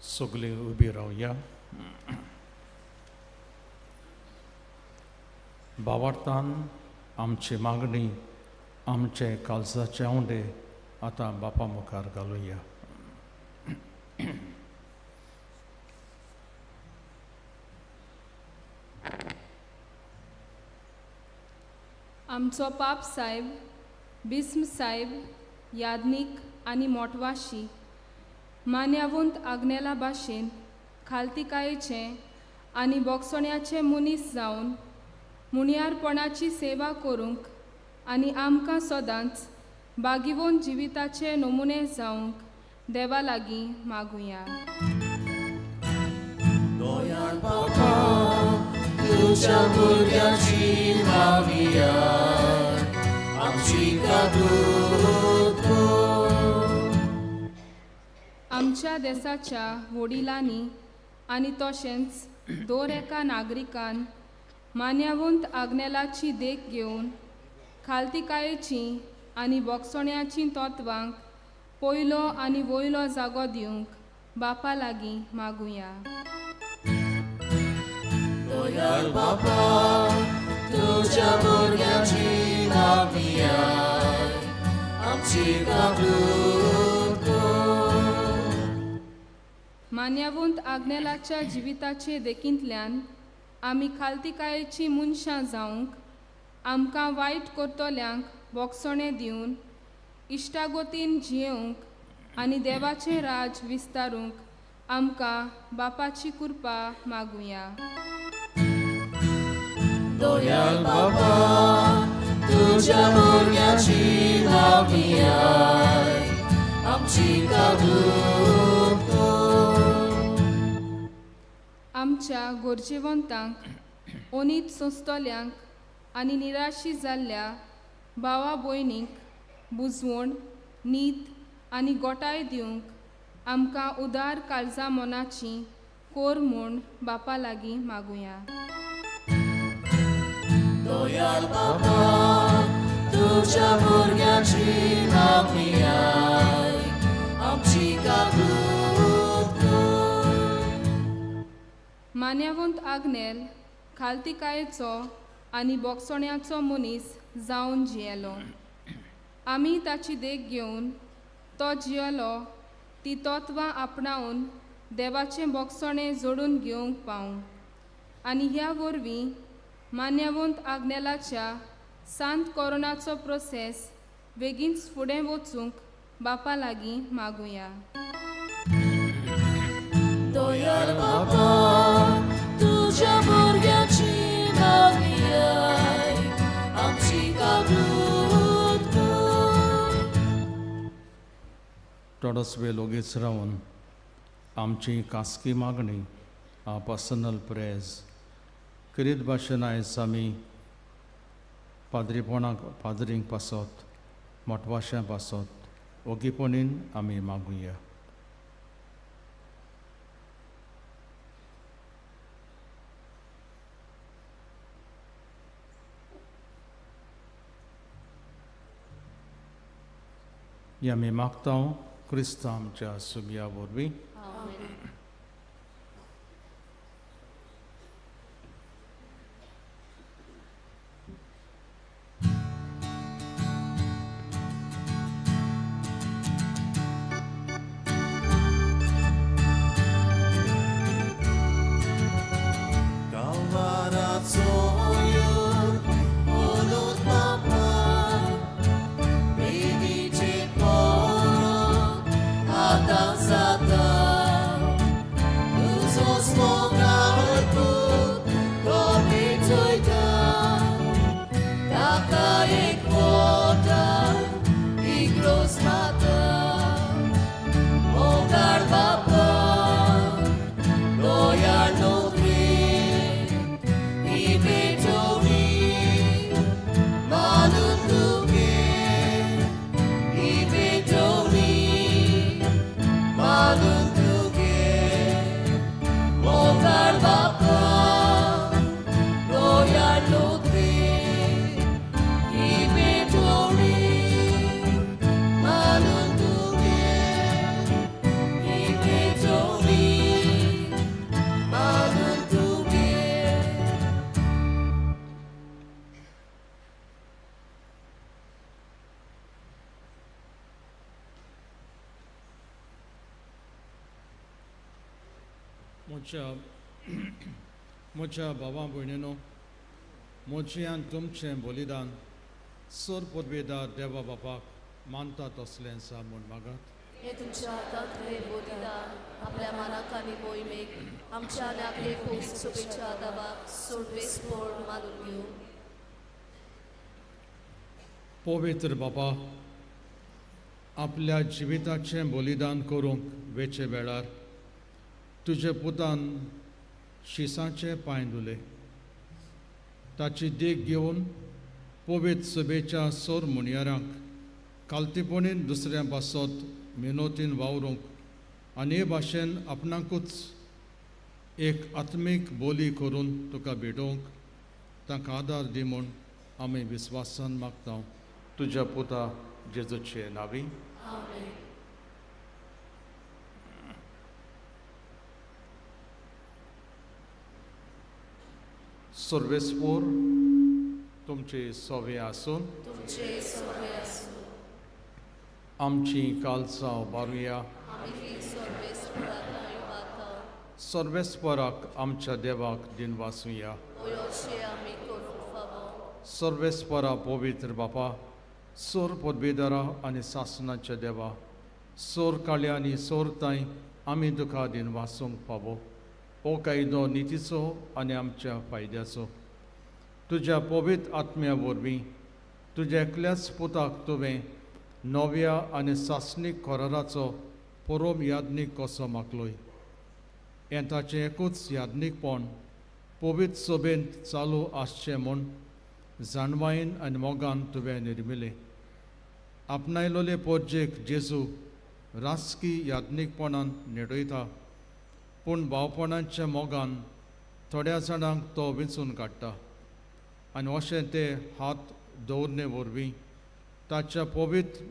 सगळे उबी रावया. बावार्थान आमची मागणी, आमचे काळजाचे आंवडे आतां बापा मुखार घालुया. आमचो पाप साहेब, बिस्म साहेब, यादनीक आनी मोटवाशी मान्यावंत आग्नेला भाशेन खालतिकायेचे आनी बोगसण्याचे मनीस जावन मुनियारपणाची सेवा करूंक आनी आमकां सदांच बागिवोन जिविताचे नमुने जावंक देवा लागीं मागुया. दोयान बापा तुज्या भुरग्याची मागया, आमची कादूत कर. आमच्या देसाच्या वडिलांनी आनी तशेंच दर एका नागरिकान मान्यावंत आग्नेलाची देख घेवन खालतिकायेची आनी बोगसण्याची तत्वांक पयलो आनी वयलो जागो दिवंक बापा लागीं मागुया. दोयाळ बापा तुज्या भुरग्याची मागणी आयक आमची कबूल कर. मान्यवंत आग्नेलाच्या जिविताचे देखींतल्यान आमी खालतिकायेची मनशां जावंक आमकां वायट करतल्यांक बोगसणें दिवन इश्टागोतीन जियेवंक आनी देवाचें राज विस्तारूंक आमकां बापाची कृपा मागुया. दोयाळ बापा तुज्या भुरग्याची मागणी आयक आमची कबूल कर. आमच्या गरजेवंतांक ओनीत सोंसतल्यांक आनी निराशी जाल्ल्या भावा भयणींक बुजवण नीत आनी गोटाय दिवंक आमकां उदार काळजा मनाची कोर म्हूण बापा लागीं मागुया. दोयाळ बापा तुज्या भुरग्याची मागणी आयक आमची कबूल कर. मान्यवंत आग्नेल खालतिकायेचो आनी बोगसण्याचो मनीस जावन जियेलो. आमी ताची देख घेवन तो जियेलो ती तत्वां आपणावन देवाचें बोगसणें जोडून घेवंक पावूं आनी ह्या वरवीं मान्यवंत आग्नेलाच्या सांत कोरोनाचो प्रोसेस बेगीनच फुडें वचूंक बापा लागीं मागुया. दोयाळ बापा तुज्या भुरग्याची मागणी आयक आमची कबूल कर. थोडोच वेळ ओगीच रावन आमची खासगी मागणी पर्सनल प्रेयर्स करीत भाशेन आयज आमी पाद्रीपणाक पाद्रींक पासत मोटवाश्यां पासत ओगीपणीन आमी मागुया. ही आमी मागता क्रिस्तांव आमच्या सुबया वरवीं. कालवाराचो यूर उलोत बापा प्रेमीचे पोर आतां जाता तुजो मोगाळ पूत तो पेटयता ताका एक वोटा इग्रोस माता मोगाळ बापा दोयाळ नोकरी ही पेटोवणी मानून तुगे ही पेटोवणी मानून तुगे मोगाळ बापा दोयाळ नोकरी ही पेटोवणी मानून तुगे ही पेटोवणी मानून तुगे. म्हज्या भावा भयणीनो म्हजें आनी तुमचें बलिदान सर पदवेदार देवा बापाक मानता तसलें आसा म्हूण मागात. हे तुमच्या हातात हे बलिदान आपल्या मानाक आनी मोहिमेक आमच्या आनी आपले पवित्र सभेच्या दाबाक सोडवेसपण मानून घेवं. पवित्र बापा आपल्या जिविताचें बलिदान करूंक वेचे वेळार तुजे पुतान शिसाचे पांय धुले. ताची देख घेवन पवित्र सभेच्या सोर मुणयारांक कालतीपणीन दुसऱ्या पासत मिनोतीन वावरूंक आनी हे भाशेन आपणाकूच एक आत्मीक बोली करून तुका भेटोवंक तांकां आदार दी म्हूण आमी विस्वासान मागता तुज्या पुता जेजूचे नांवी. सर्वेस्पोर तुमचे सोवे आसून तुमचे सगळे आसूं. आमची कालसांव बारुया. आमी सर्वेस्पराक माता सर्वेस्पराक आमच्या देवाक दिनवासुया. अशें आमी करूंक फावो. सर्वेस्परा पवित्र बापा, सोर पदवेदारा आनी सासणाच्या देवा, सोर काळ्या आनी सोर तांय आमी तुका दिनवासूंक फावो. हो कायदो नितीचो आनी आमच्या फायद्याचो. तुज्या पवित्र आत्म्या वरवीं तुज्या एकल्याच पुताक तुवें नव्या आनी सासणीक कराराचो परोम याज्ञीक कसो मागलोय. हें ताचें एकूच याज्ञीकपण पवित्र सभेंत चालू आसचें म्हूण जाणवायेन आनी मोगान तुवें निर्मिलें. आपणायलोले पोरजेक जेजू राजकी याज्ञीकपणान नेडयता, पूण भावपणाच्या मोगान थोड्या जाणांक तो विंचून काडटा आनी अशें ते हात दवरणे वरवीं ताच्या पवित्र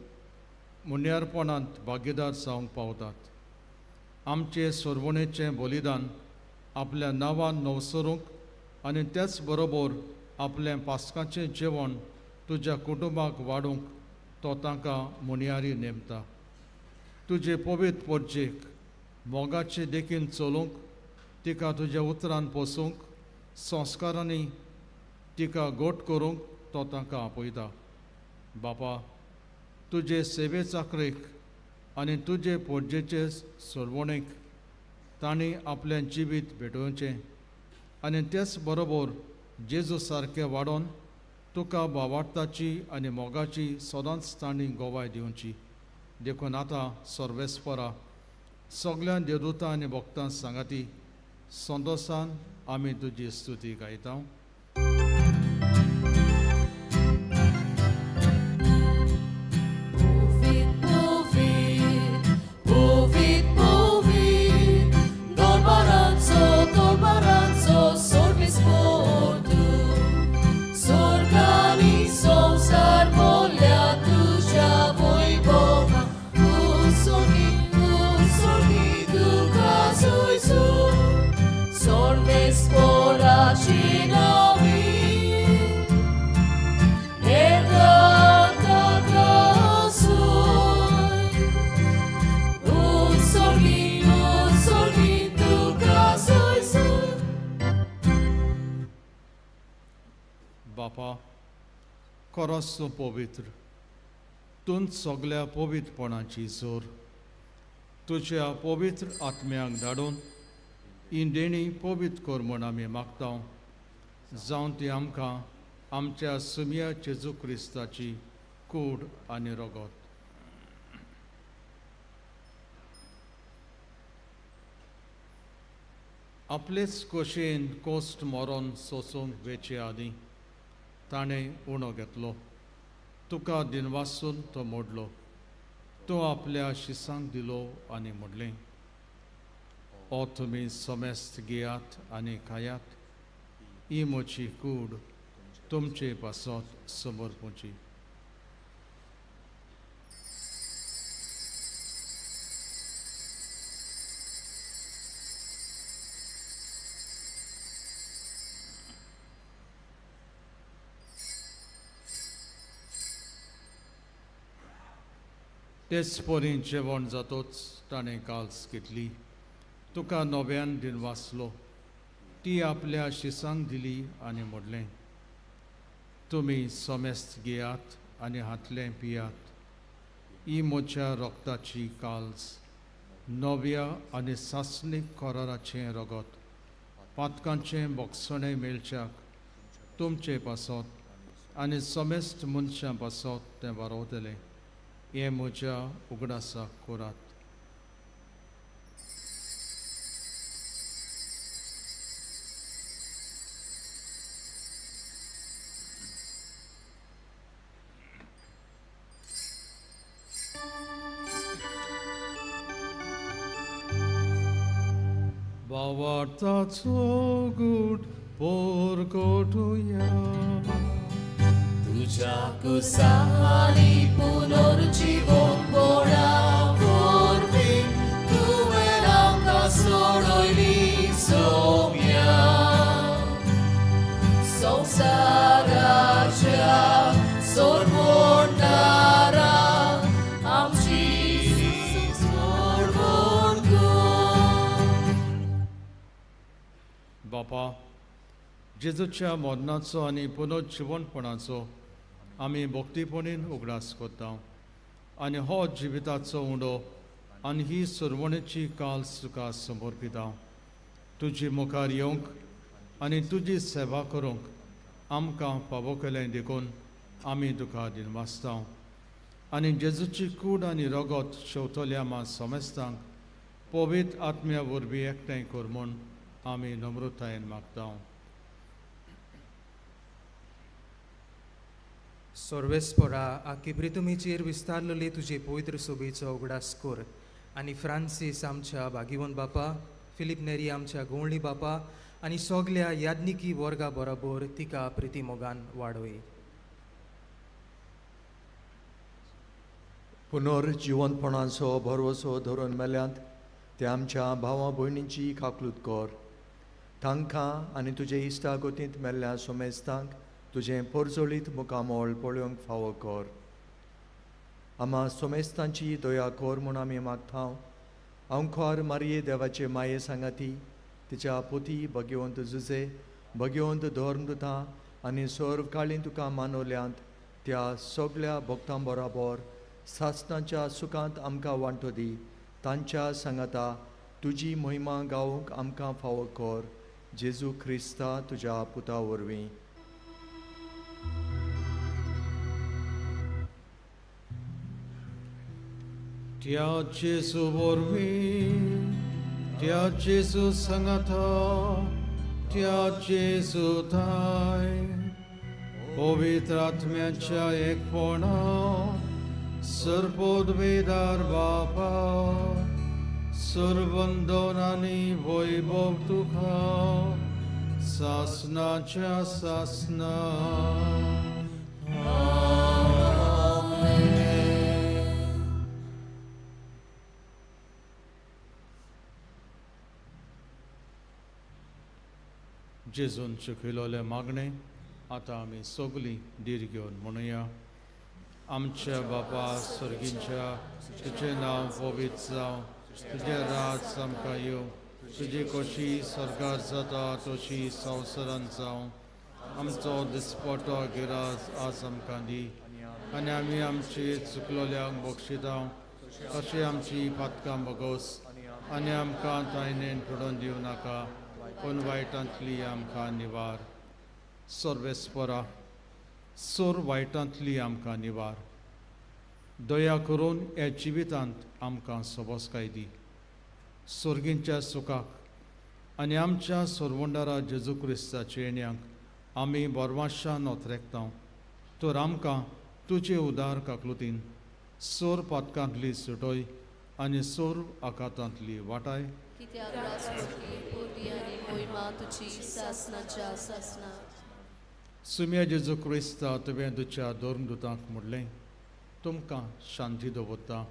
मुन्यारपणांत भागीदार जावंक पावतात. आमचे सरवणेचें बलिदान आपल्या नांवान नवसरूंक आनी तेच बरोबर आपलें पास्काचें जेवण तुज्या कुटुंबाक वाडूंक तो तांकां मुनियारी नेमता. तुजे पवित्र पोरजेक मोगाचे देखीन चलूंक, तिका तुज्या उतरान पोसूंक, संस्कारांनी तिका गोट करूंक तो तांकां आपयता. बापा, तुजे सेवे चाकरेक आनी तुजे पोरजेचे सरवणेक तांणी आपलें जिवीत भेटोवचें आनी तेच बरोबर जेजू सारकें वाडोवन तुका बावार्थाची आनी मोगाची सदांच तांणी गवाय दिवची. देखून आतां सर्वेस्परा सगळ्या देवदूतां आनी भक्तां सांगाती संतोसान आमी तुजी स्तुती गायता. बापा, खरोच तूं पवित्र, तूं सगल्या पवित्रपणाची जोर. तुज्या पवित्र आत्म्याक धाडून ही देणी पवित्र कर म्हूण आमी मागता, जावन ती आमकां आमच्या सुमया जेजू क्रिस्ताची कूड आनी रगत. आपलेच कोशेन कोस्ट मरोन सोसूंक वेचे आदीं ताणें उणो घेतलो, तुका दिनवासून तो मोडलो, तो आपल्या शिसांक दिलो आनी म्हणलें, ओ तुमी समेस्त घेयात आनी खायात, ही म्हजी कूड तुमचे पासत समर्पूची. तेच परी जेवण जातोच ताणें काल्स घेतली, तुका नव्यान दिनवासलो, ती आपल्या शिसांक दिली आनी म्हणलें, तुमी समेस्त घेयात आनी हातलें पियात, ही म्हज्या रक्ताची काल्स, नव्या आनी सासणीक कराराचें रगत, पातकांचें बोगसणें मेळच्याक तुमचे पासत आनी समेस्त मनशां पासत तें वारवतलें. हें म्हज्या उगडासाक करात. भावार्थाचो गूट पोरकोटुया. तुज्या कुसांनी पुनर्जिवोपणा वरवीं तुवें आमकां सोडयली सोम्या. बापा, जेजूच्या मरणाचो आनी पुनर्जिवनपणाचो आमी भक्तीपणीन उगडास करता आनी हो जिविताचो उंडो आनी ही सुरवणेची काल तुका समर्पिता। तुजी मुखार येवंक आनी तुजी सेवा करूंक आमकां फावो केलें देखून आमी तुका दिनवासता आनी जेजूची कूड आनी रगत शेवतल्या मा समेस्तांक पवित्र आत्म्या वरवीं एकठांय कर म्हूण आमी नम्रतायेन मागता। सर्वेस्परा आखी प्रितुमीचेर विस्तारलेले तुजे पवित्र सोबेचो उगडास कर आनी फ्रांसीस आमच्या भागिवन बापा, फिलीप नेरी आमच्या गोवळी बापा आनी सगल्या याज्ञिकी वर्गा बरोबर तिका प्रिती मोगान वाडोय। पुनर्जिवनपणाचो भरवसो धरून मेल्यांत ते आमच्या भावा भयणींची काकलूत कर। तांकां आनी तुजे इश्टागतींत मेल्ल्या सोमेस्तांक तुजें परजळीत मुखामळ पळोवंक फावो कर। आमा सोमेस्तांची दया कर म्हूण आमी मागता। आंखार मारये देवाचे माये सांगाती तिच्या पोती भगवंत जुजे भगवंत धर्मदुतां आनी सर्व काळीं तुका मानवल्यांत त्या सगल्या भक्तां बराबर सासणाच्या सुखांत आमकां वांटो दी। तांच्या सांगाता तुजी महिमा गावंक आमकां फावो कर। जेजू क्रिस्ता तुज्या पुता वरवीं। त्या जेजू वरवीं, त्या जेजू सांगाता, त्या जेजू थाय पवित्र आत्म्याच्या एकपणा सर्वोद्वेदार बापा सर्वंदन आनी वैभव तुका सासनाच्या सासना। जेजून शिकयलोलें मागणें आतां आमी सगलीं धीर घेवन म्हणुया। आमच्या बापा सर्गींच्या, तुजें नांव पवित्र जावं, तुजें राज आमकां येवं, तुजी कशी स्वर्गार जाता तशी संवसारांत जावं। आमचो दिसपटो गिराज आज आमकां दी आनी आमी आमची चुकलोल्यांक बक्षिता तशी आमची पातकां बगोस आनी आमकां तायनेन पडोवन दिवं नाका पूण वायटांतली आमकां निवार। सर्वेस्परा सोर वायटांतली आमकां निवार, दया करून ह्या जिवितांत आमकां सोबसकाय दी। सोर्गींच्या सुखाक आनी आमच्या सोरवंडारा जेजू क्रिस्ताच्या येण्याक आमी बोरवाशान नोतरेकता तर आमकां तुजे उदार काकलुतीन सोर पातकांतली सुटोय आनी सोर आकातांतली वाटाय। सुम्या जेजू क्रिस्ता तुवें तुज्या धर्मदुतांक म्हणलें, तुमकां शांती दवरता,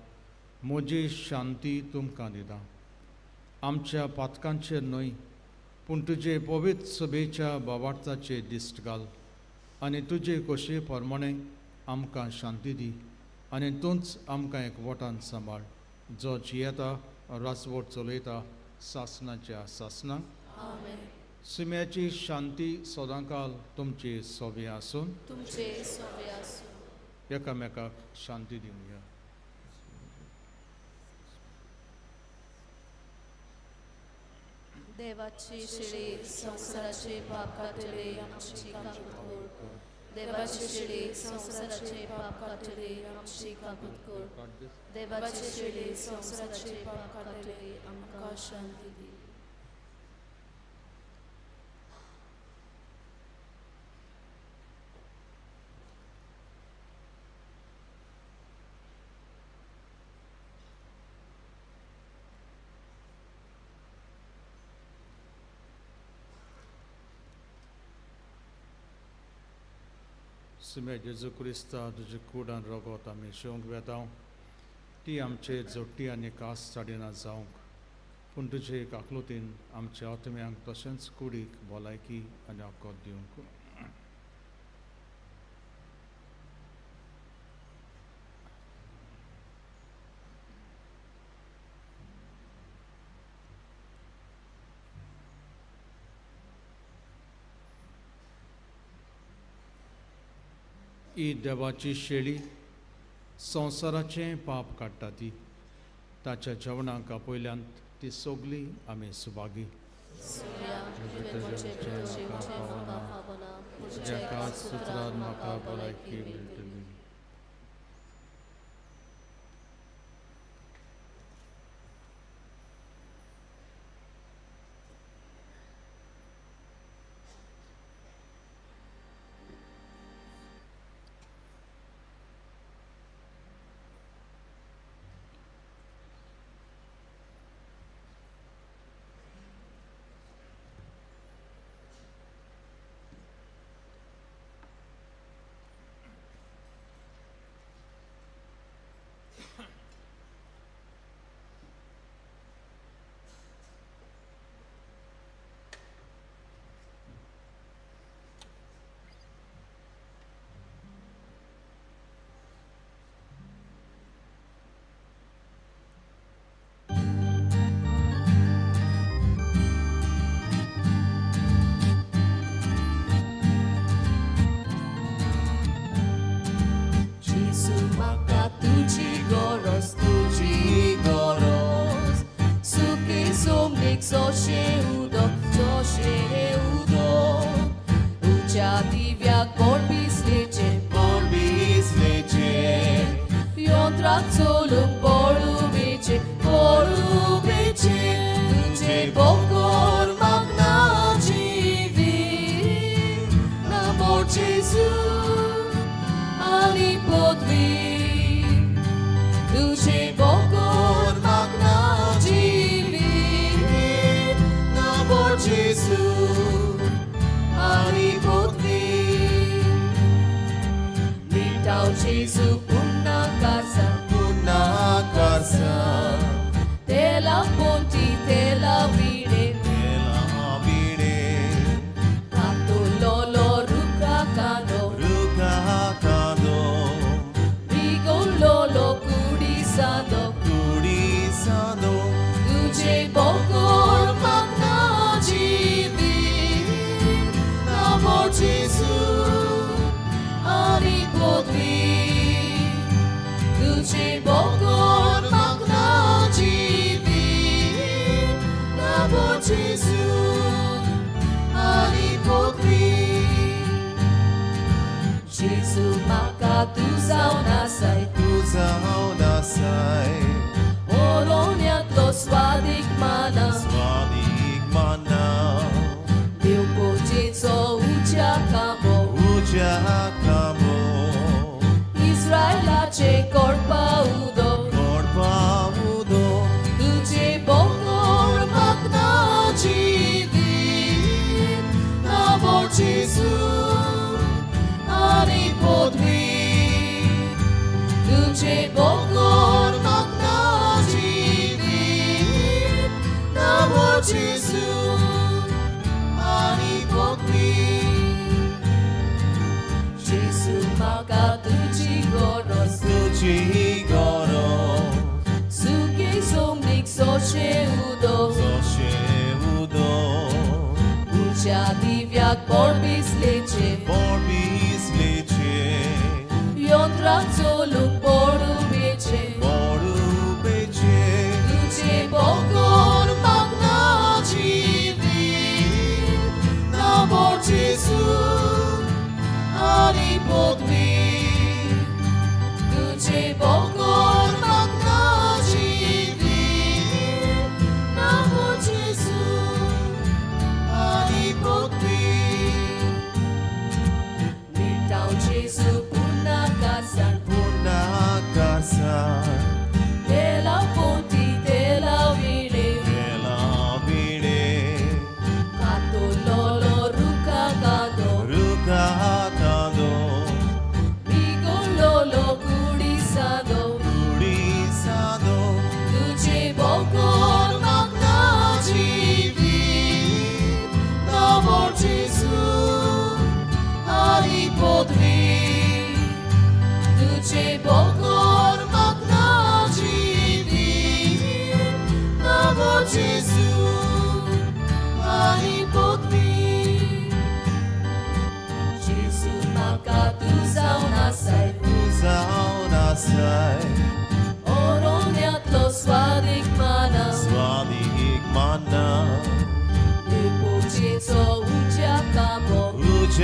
म्हजी शांती तुमकां दिता। आमच्या पातकांचेर न्हय पूण तुजे पवित्र सभेच्या बावार्थाचेर दिश्ट घाल आनी तुजे खोशये प्रमाणें आमकां शांती दी आनी तूंच आमकां एकवटान सांबाळ, जो जियेता रासवट चलयता सासनाच्या सासनाक। सुम्याची शांती सदांकाल तुमची सोबी आसून तुमचे सोबे आसूं। एकामेकाक शांती दिवया। देवाची शिडी संवसाराचे पाप काडटले आमची काकूत कर। देवाची शिडी संवसाराचे पाप काडटले आमची काकूत कर। देवाची शिडी संवसाराचे पाप काडटले आमकां शांती दी। सुम्या जेजू क्रिस्ता तुजे कूड आनी रगत आमी शेवंक वेता ती आमचे जोडटी आनी कास चाडिना जावंक पूण तुजे काकलुतीन आमच्या आत्म्यांक तशेंच कुडीक भलायकी आनी अकत दिवंक। ही देवाची शेळी संवसाराचें पाप काडटा ती ताच्या जेवणाक आपयल्यान ती सगळी आमी सुभागी. तुज्या काच सुत्रान म्हाका भलायकी मेळटली.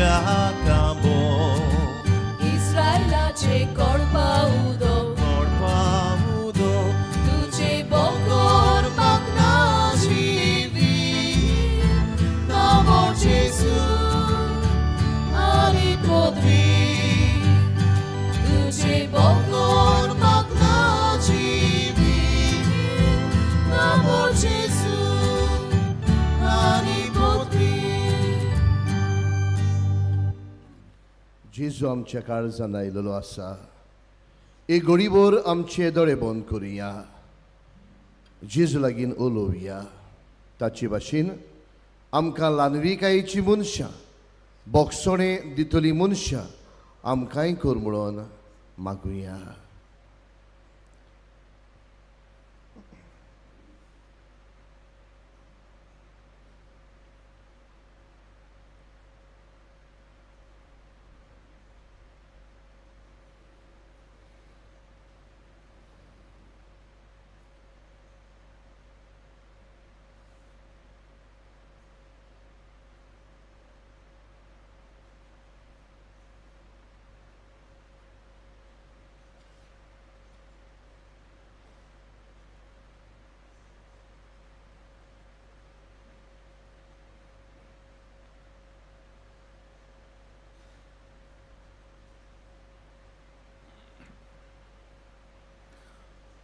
तुज्या कांबो इस्रायलाचे कोडपा उदक कोडपा उदक तुझे बोकोर मागना जिवीत नामो जेजू आनी पदवी तुझे बोकोर मागना जिवीत नामो जेजू आनी पदवी. जेजू आमच्या काळजान आयलेलो आसा. एक घडीभर आमचे दोळे बंद करुया, जेजू लागीं उलोवया. ताचे भाशेन आमकां ल्हानविकायेची मनशां, बोगसोणे दितली मनशां आमकांय कर म्हणून मागुया.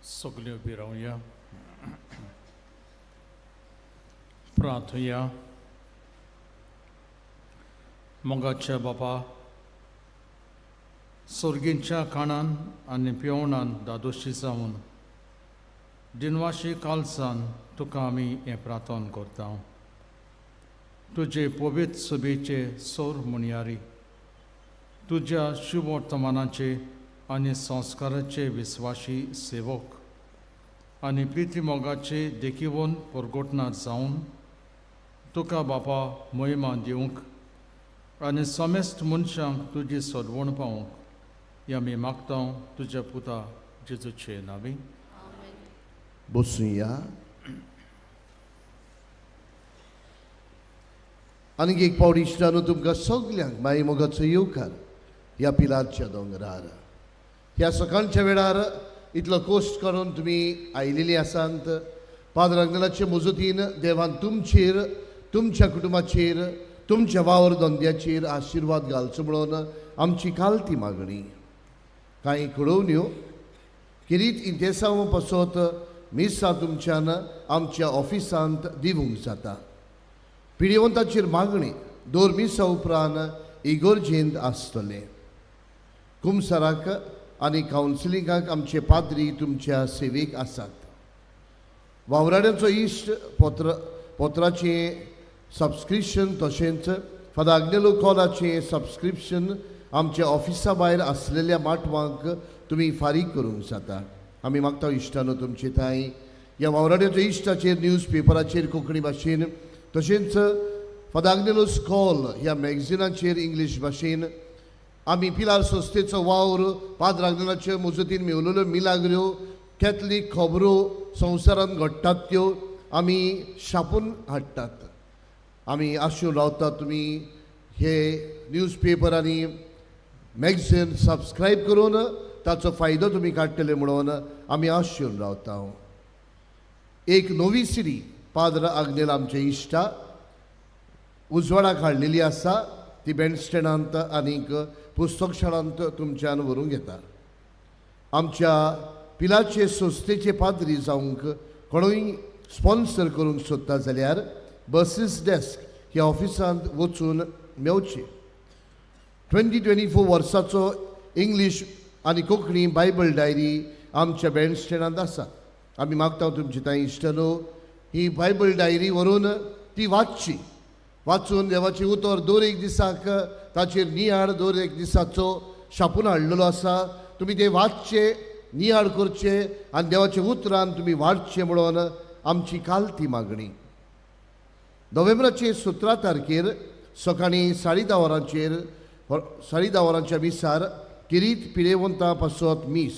सगळ्यो उबी रावया, प्रार्थुया. मोगाच्या बापा, सोर्गींच्या खाणान आनी पिवणान दादोशी जावन दिनवाशी कालसान तुका आमी हें प्रार्थन करता. तुजे पवित्र सभेचे सोर म्हणयारी, तुज्या शुभवर्तमानाचे आनी संस्काराचे विस्वाशी सेवक आनी प्रिती मोगाचे देखीवन परगटनार जावन तुका बापा महिमा दिवंक आनी समेस्त मनशांक तुजी सदवण पावोवंक ही आमी मागता तुज्या पुता जेजूचे नांवी. बसुया. आनीक एक पावट इश्टानो तुमकां सगल्यांक माई मोगाचो येवकार ह्या पिलारच्या दोंगरार. ह्या सकाळच्या वेळार इतलो कोश्ट करून तुमी आयिल्ली आसात. पाद्र आग्नेलाचे मजतीन देवान तुमचेर, तुमच्या कुटुंबाचेर, तुमच्या वावर धंद्याचेर आशिर्वाद घालचो म्हणून आमची कालती मागणी. कांय कळोवण्यो किरीत इंतेसांव पासत मिसां तुमच्यान आमच्या ऑफिसांत दिवंक जाता. पिडिवंताचेर मागणी दर मिसा उपरांत इगोर्जेंत आसतलें. कुमसाराक आनी कावन्सिलिंगाक आमचे पाद्री तुमच्या सेवेक आसात. वावराड्यांचो इश्ट पत्राचें सबस्क्रिप्शन तशेंच फादर आग्नेलो कॉलाचें सबस्क्रिप्शन आमच्या ऑफिसा भायर आसलेल्या माटवांक तुमी फारीक करूंक जाता. आमी मागता इश्टानो तुमचे थांय ह्या वावराड्यांच्या इश्टाचेर न्यूज पेपराचेर कोंकणी भाशेन तशेंच फादर आग्नेलोस कॉल ह्या मॅगझिनाचेर इंग्लीश भाशेन आमी पिलार संस्थेचो वावर पाद्र आग्नेलाचे मजतीन मेवलेल्यो मिलाग्र्यो कॅथलीक खबरो संवसारांत घडटात त्यो आमी छापून हाडटात. आमी आशून रावतात तुमी हे न्यूज पेपर आनी मॅगझीन सबस्क्रायब करून ताचो फायदो तुमी काडटले म्हणून आमी आशून रावता. एक नवी सिरी पाद्र आग्नेल आमचे इश्टा उजवाडाक हाडलेली आसा. ती बँडस्टँडांत आनीक पुस्तकशाळांत तुमच्यान व्हरूंक येता. आमच्या पिलाचे संस्थेचे पाद्री जावंक कोणूय स्पॉन्सर करूंक सोदता जाल्यार बसीस डेस्क ह्या ऑफिसांत वचून मेवचे. 2024 वर्साचो इंग्लीश आनी कोंकणी बायबल डायरी आमच्या बँडस्टँडांत आसा. आमी मागता तुमची तांय इश्टानो ही बायबल डायरी व्हरून ती वाचची. वाचून देवाचें उतर दर एक दिसाक ताचेर नियाळ दर एक दिसाचो छापून हाडलेलो आसा. तुमी तें वाचचें, नियाळ करचें आनी देवाच्या उतरान तुमी वाडचें म्हणून आमची कालती मागणी. नोव्हेंबराचे 17 तारखेर सकाळीं 10:30 वरांचेर 10:30 वरांच्या मिसार किरीत पिडेवंता पासत मीस,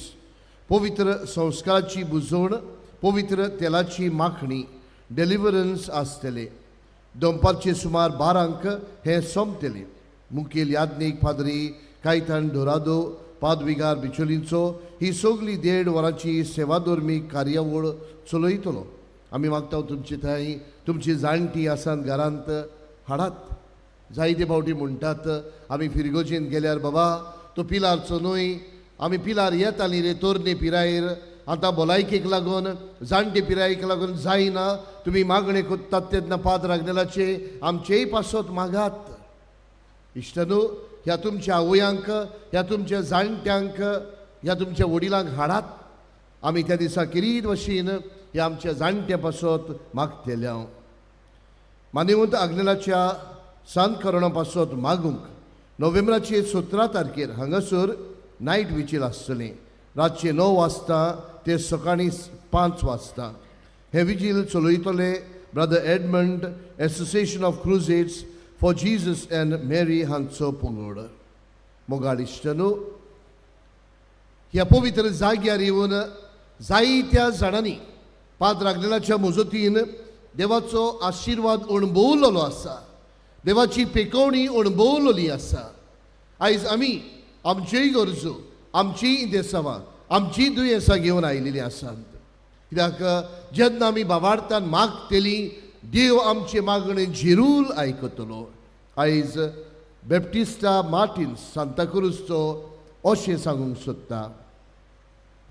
पवित्र संस्काराची बुजवण, पवित्र तेलाची माखणी, डेलिवरन्स आसतले. दनपारचे सुमार 12 हें सोंपतलें. मुखेल याज्ञीक पाद्री कायतान डोरादो पादविगार बिचोलींचो ही सगली 1.5 वरांची सेवाधर्मीक कार्यावळ चलयतलो. आमी मागता तुमचे थंय तुमची जाणटी आसात घरांत हाडात. जायते फावटी म्हणटात आमी फिरगोजेन गेल्यार बाबा तो पिलारचो न्हय, आमी पिलार येताली रे तरणे पिरायेर, आतां भलायकेक लागून जाणटे पिरायेक लागून जायना. तुमी मागणें करतात तेन्ना पाद्र आग्नेलाचे आमचेय पासत मागात. इश्टानू, ह्या तुमच्या आवयांक, ह्या तुमच्या जाणट्यांक, ह्या तुमच्या वडिलांक हाडात. आमी त्या दिसा किरीट वशीन ह्या आमच्या जाणट्यां पासत मागतले. हांव मानेवंत आग्नेलाच्या सांत करणा पासत मागूंक नोव्हेंबराचे 17 तारखेर हांगासर नायट विचील आसतलें. रातचें 9 वाजता ते सकाळीं 5 वाजता हें vigil चलयतले brother Edmund, association of crusades for Jesus and Mary हांचो पंगड. मोगाळ इश्टानू, ह्या पवित्र जाग्यार येवन जायत्या जाणांनी पाद्र आग्नेलाच्या मजतीन देवाचो आशिर्वाद अणभवलेलो आसा, देवाची पेकोवणी अणभवलेली आसा. आयज आमी आमच्योय गरजो, आमचीय इंदेसांवां, आमचीय दुयेंसां घेवन आयिल्लीं आसात. कित्याक जेन्ना आमी बाबार्थान मागतली देव आमचे मागणे झिरूल आयकतलो. आयज बेप्टिस्टा मार्टिन्स सांताक्रूजचो अशें सांगूंक सोदता.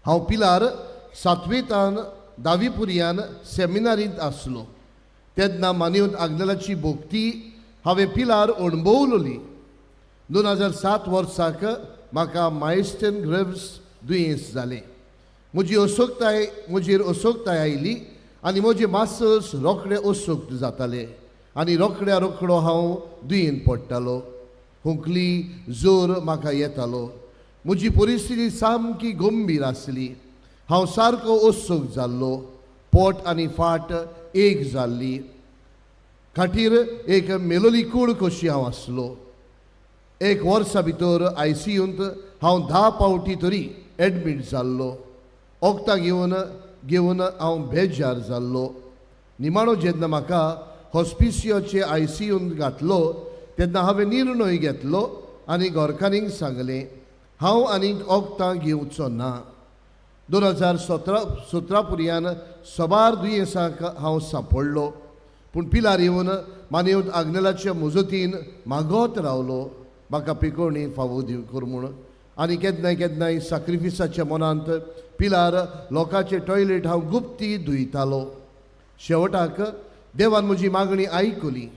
हांव पिलार सातवेतान दावीपुरयान सेमिनारींत आसलो तेन्ना मानेवंत आग्नेलाची भोक्ती हांवें पिलार अणभवलोली. 2007 वर्साक म्हाका मायस्टन ग्रेव्स दुयेंस जालें. म्हजी असोक्ताय म्हजेर असोक्ताय आयली आनी म्हजे मासल्स रोखडे असोक्त जाताले आनी रोखड्या रोखडो हांव दुयेंत पडटालो. खोंकली जोर म्हाका येतालो. म्हजी परिस्थिती सामकी गंभीर आसली. हांव सारको असोक्त जाल्लो. पोट आनी फाट एक जाल्ली. खाटीर एक मेलोली कूड कशी हांव आसलो. 1 वर्सा भितर आयसीयूंत हांव 10 फावटी तरी एडमीट जाल्लो. वखदां घेवन घेवन हांव बेजार जाल्लो. निमाणो जेन्ना म्हाका हॉस्पिसियोचे आयसीयूंत घातलो तेन्ना हांवें निर्णय घेतलो आनी घरकान्नीक सांगलें हांव आनीक वखदां घेवचो ना. 2017 पुरयान सबार दुयेंसांक हांव सांपडलो, पूण पिलार येवन मानेवंत आग्नेलाच्या मजतीन मागत रावलो म्हाका पिकोवणी फावो दिव कर म्हूण. आनी केन्नाय केन्नाय साक्रिफिसाच्या मनांत पिलार लोकांचे टॉयलेट हांव गुप्ती धुयतालो. शेवटाक देवान म्हजी मागणी आयकली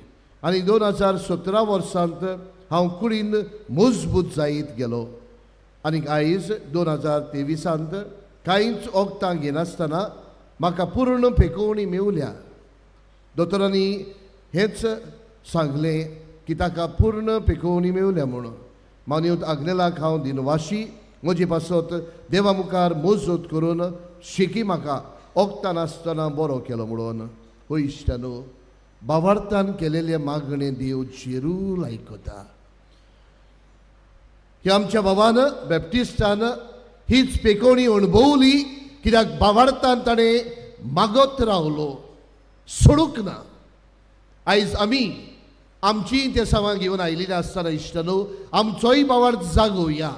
आनी 2017 वर्सांत हांव कुडीन मजबूत जायत गेलो. आनी आयज 2023 कांयच वखदां घेनासतना म्हाका पूर्ण पेकोवणी मेवल्या. दोतोरांनी हेंच सांगलें की ताका पूर्ण पेकोवणी मेवल्या म्हणून. मानेवंत आग्नेलाक हांव दिनवाशी. म्हजे पासत देवा मुखार मजत करून शेकी म्हाका वखदां नासतना बरो केलो म्हणून. हो इश्टानू, बावार्थान केलेले मागणे देव झेरूल आयकता. ह्या आमच्या बाबान बेप्टिस्टान हीच पेकोवणी अणभवली, कित्याक बावार्थान ताणें मागत रावलो, सोडूंक ना. आयज आमी आमची ते सामान घेवन आयिल्लीं आसतना इश्टानू आमचोय बावार्थ जागोवया.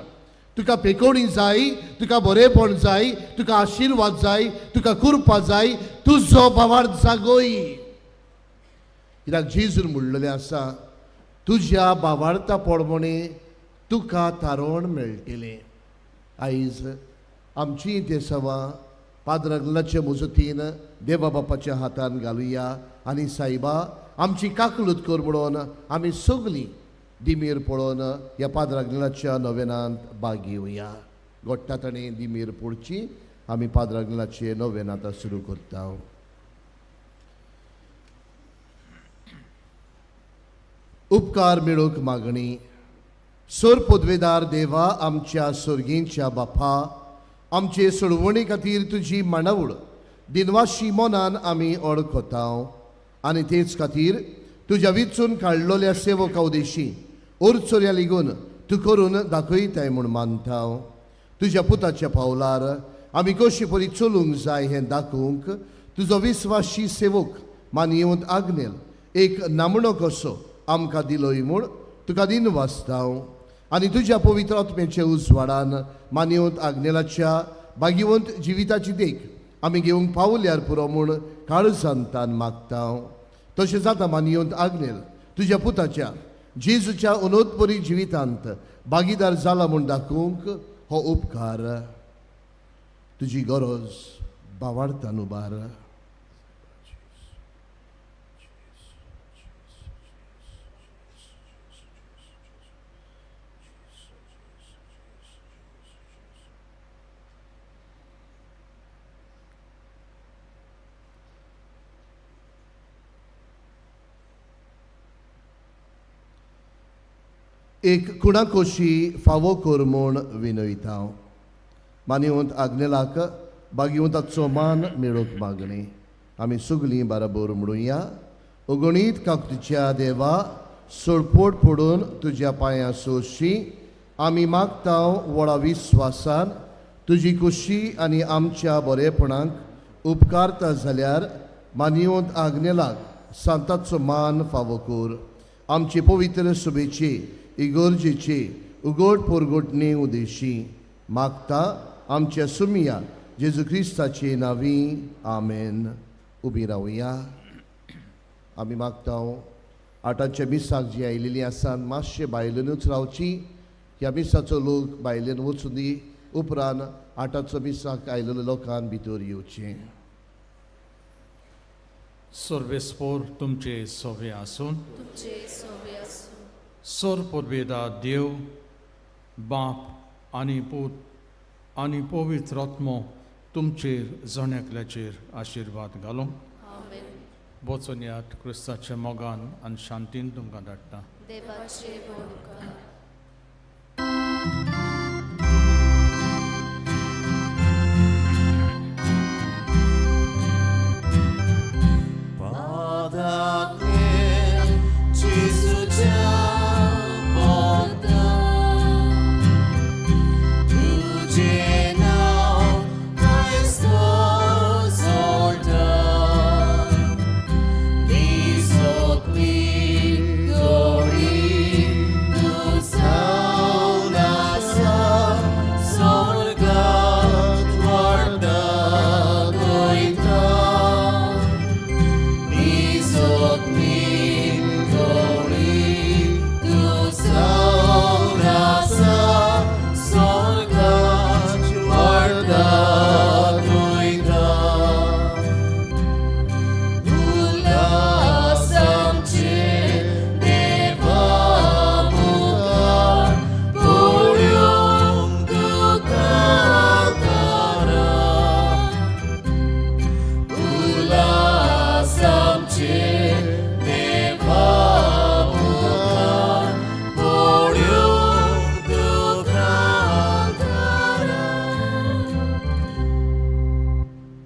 तुका पेकोवणी जाय, तुका बरेपण जाय, तुका आशिर्वाद जाय, तुका कृपा जाय, तुजो बावार्थ जागोय. कित्याक जेजून म्हणलेलें आसा तुज्या बावार्था प्रमाणे तुका तारण मेळटलें. आयज आमची ते सवां पाद्र मजतीन देवा बापाच्या हातान घालुया आनी सायबा आमची काकलूत कर म्हणून आमी सगलीं दिमीर पळोवन ह्या पाद्र नवेनांत भाग घेवया. गोडटा ताणें दिमीर पडची. आमी पाद्र नवेन आतां सुरू करता. उपकार मेळोवंक मागणी. सोर पदवेदार देवा, आमच्या सोर्गींच्या बापा, आमचे सोडवणे खातीर तुजी मांडावळ दिनवाशी मनान आमी ओळखता आनी तेच खातीर तुज्या विचून काडलोल्या सेवका उदेशी ओरचोऱ्या लिगून तूं करून दाखयताय म्हूण मानता. तुज्या पुताच्या पावलार आमी कशी परी चलूंक जाय हें दाखोवंक तुजो विस्वाशी सेवक मानयेवंत आग्नेल एक नामणो कसो आमकां दिलोय म्हूण तुका दिन वाचता आनी तुज्या पवित्र आत्म्याच्या उजवाडान मानवंत आग्नेलाच्या भाग्यवंत जिविताची देख आमी घेवंक पावल्यार पुरो म्हूण काळजांतान मागता. तशें जाता मानवंत आग्नेल तुज्या पुताच्या जेजूच्या अनोतपरी जिवितांत भागीदार जाला म्हूण दाखोवंक हो उपकार तुजी गरज बावाडतान उबार. एक कुणाकोशी फावो कर म्हूण विनयता. मानवंत आग्नेलाक भाग्यवंताचो मान मेळोवंक मागणी आमी सगलीं बाराबोर म्हणुया. अगणीत काकुतीच्या देवा सोडपोट पडून तुज्या पांयां सोशी आमी मागता व्हडा विस्वासान तुजी खोशी आनी आमच्या बरेपणाक उपकारता जाल्यार मानवंत आग्नेलाक सांताचो मान फावो कर. आमचे पवित्र सभेची इगोर्जेची उगड पोरगोटणी उदेशी मागता आमच्या सुमिया जेजू क्रिस्ताचे नावी. आमेन. उबी रावया. आमी मागता आठाच्या मिसाक जी आयलेली आसा मातशे बायलेनूच रावची. ह्या मिसाचो लोक बायलेन वचूं दी. उपरांत आठाचो मिसाक आयलेलो लोकान भितर येवचें. सर्वेस्पोर तुमचे सोवे आसून तुमचे सोबे आसूं. सोर पुर्वेदा देव बाप आनी पूत आनी पवित्र आत्मो तुमचेर जण एकल्याचेर आशिर्वाद घालूं. आमेन. वचून यात क्रिस्ताच्या मोगान आनी शांतीन तुमकां धाडटा. देवाचे व्हड उपकार.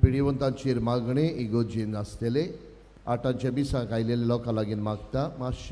पिडिवंतांचेर मागणें इगोर्जेन आसतले आठांच्या मिसाक आयलेल्या लोकां लागीं मागता मातशें.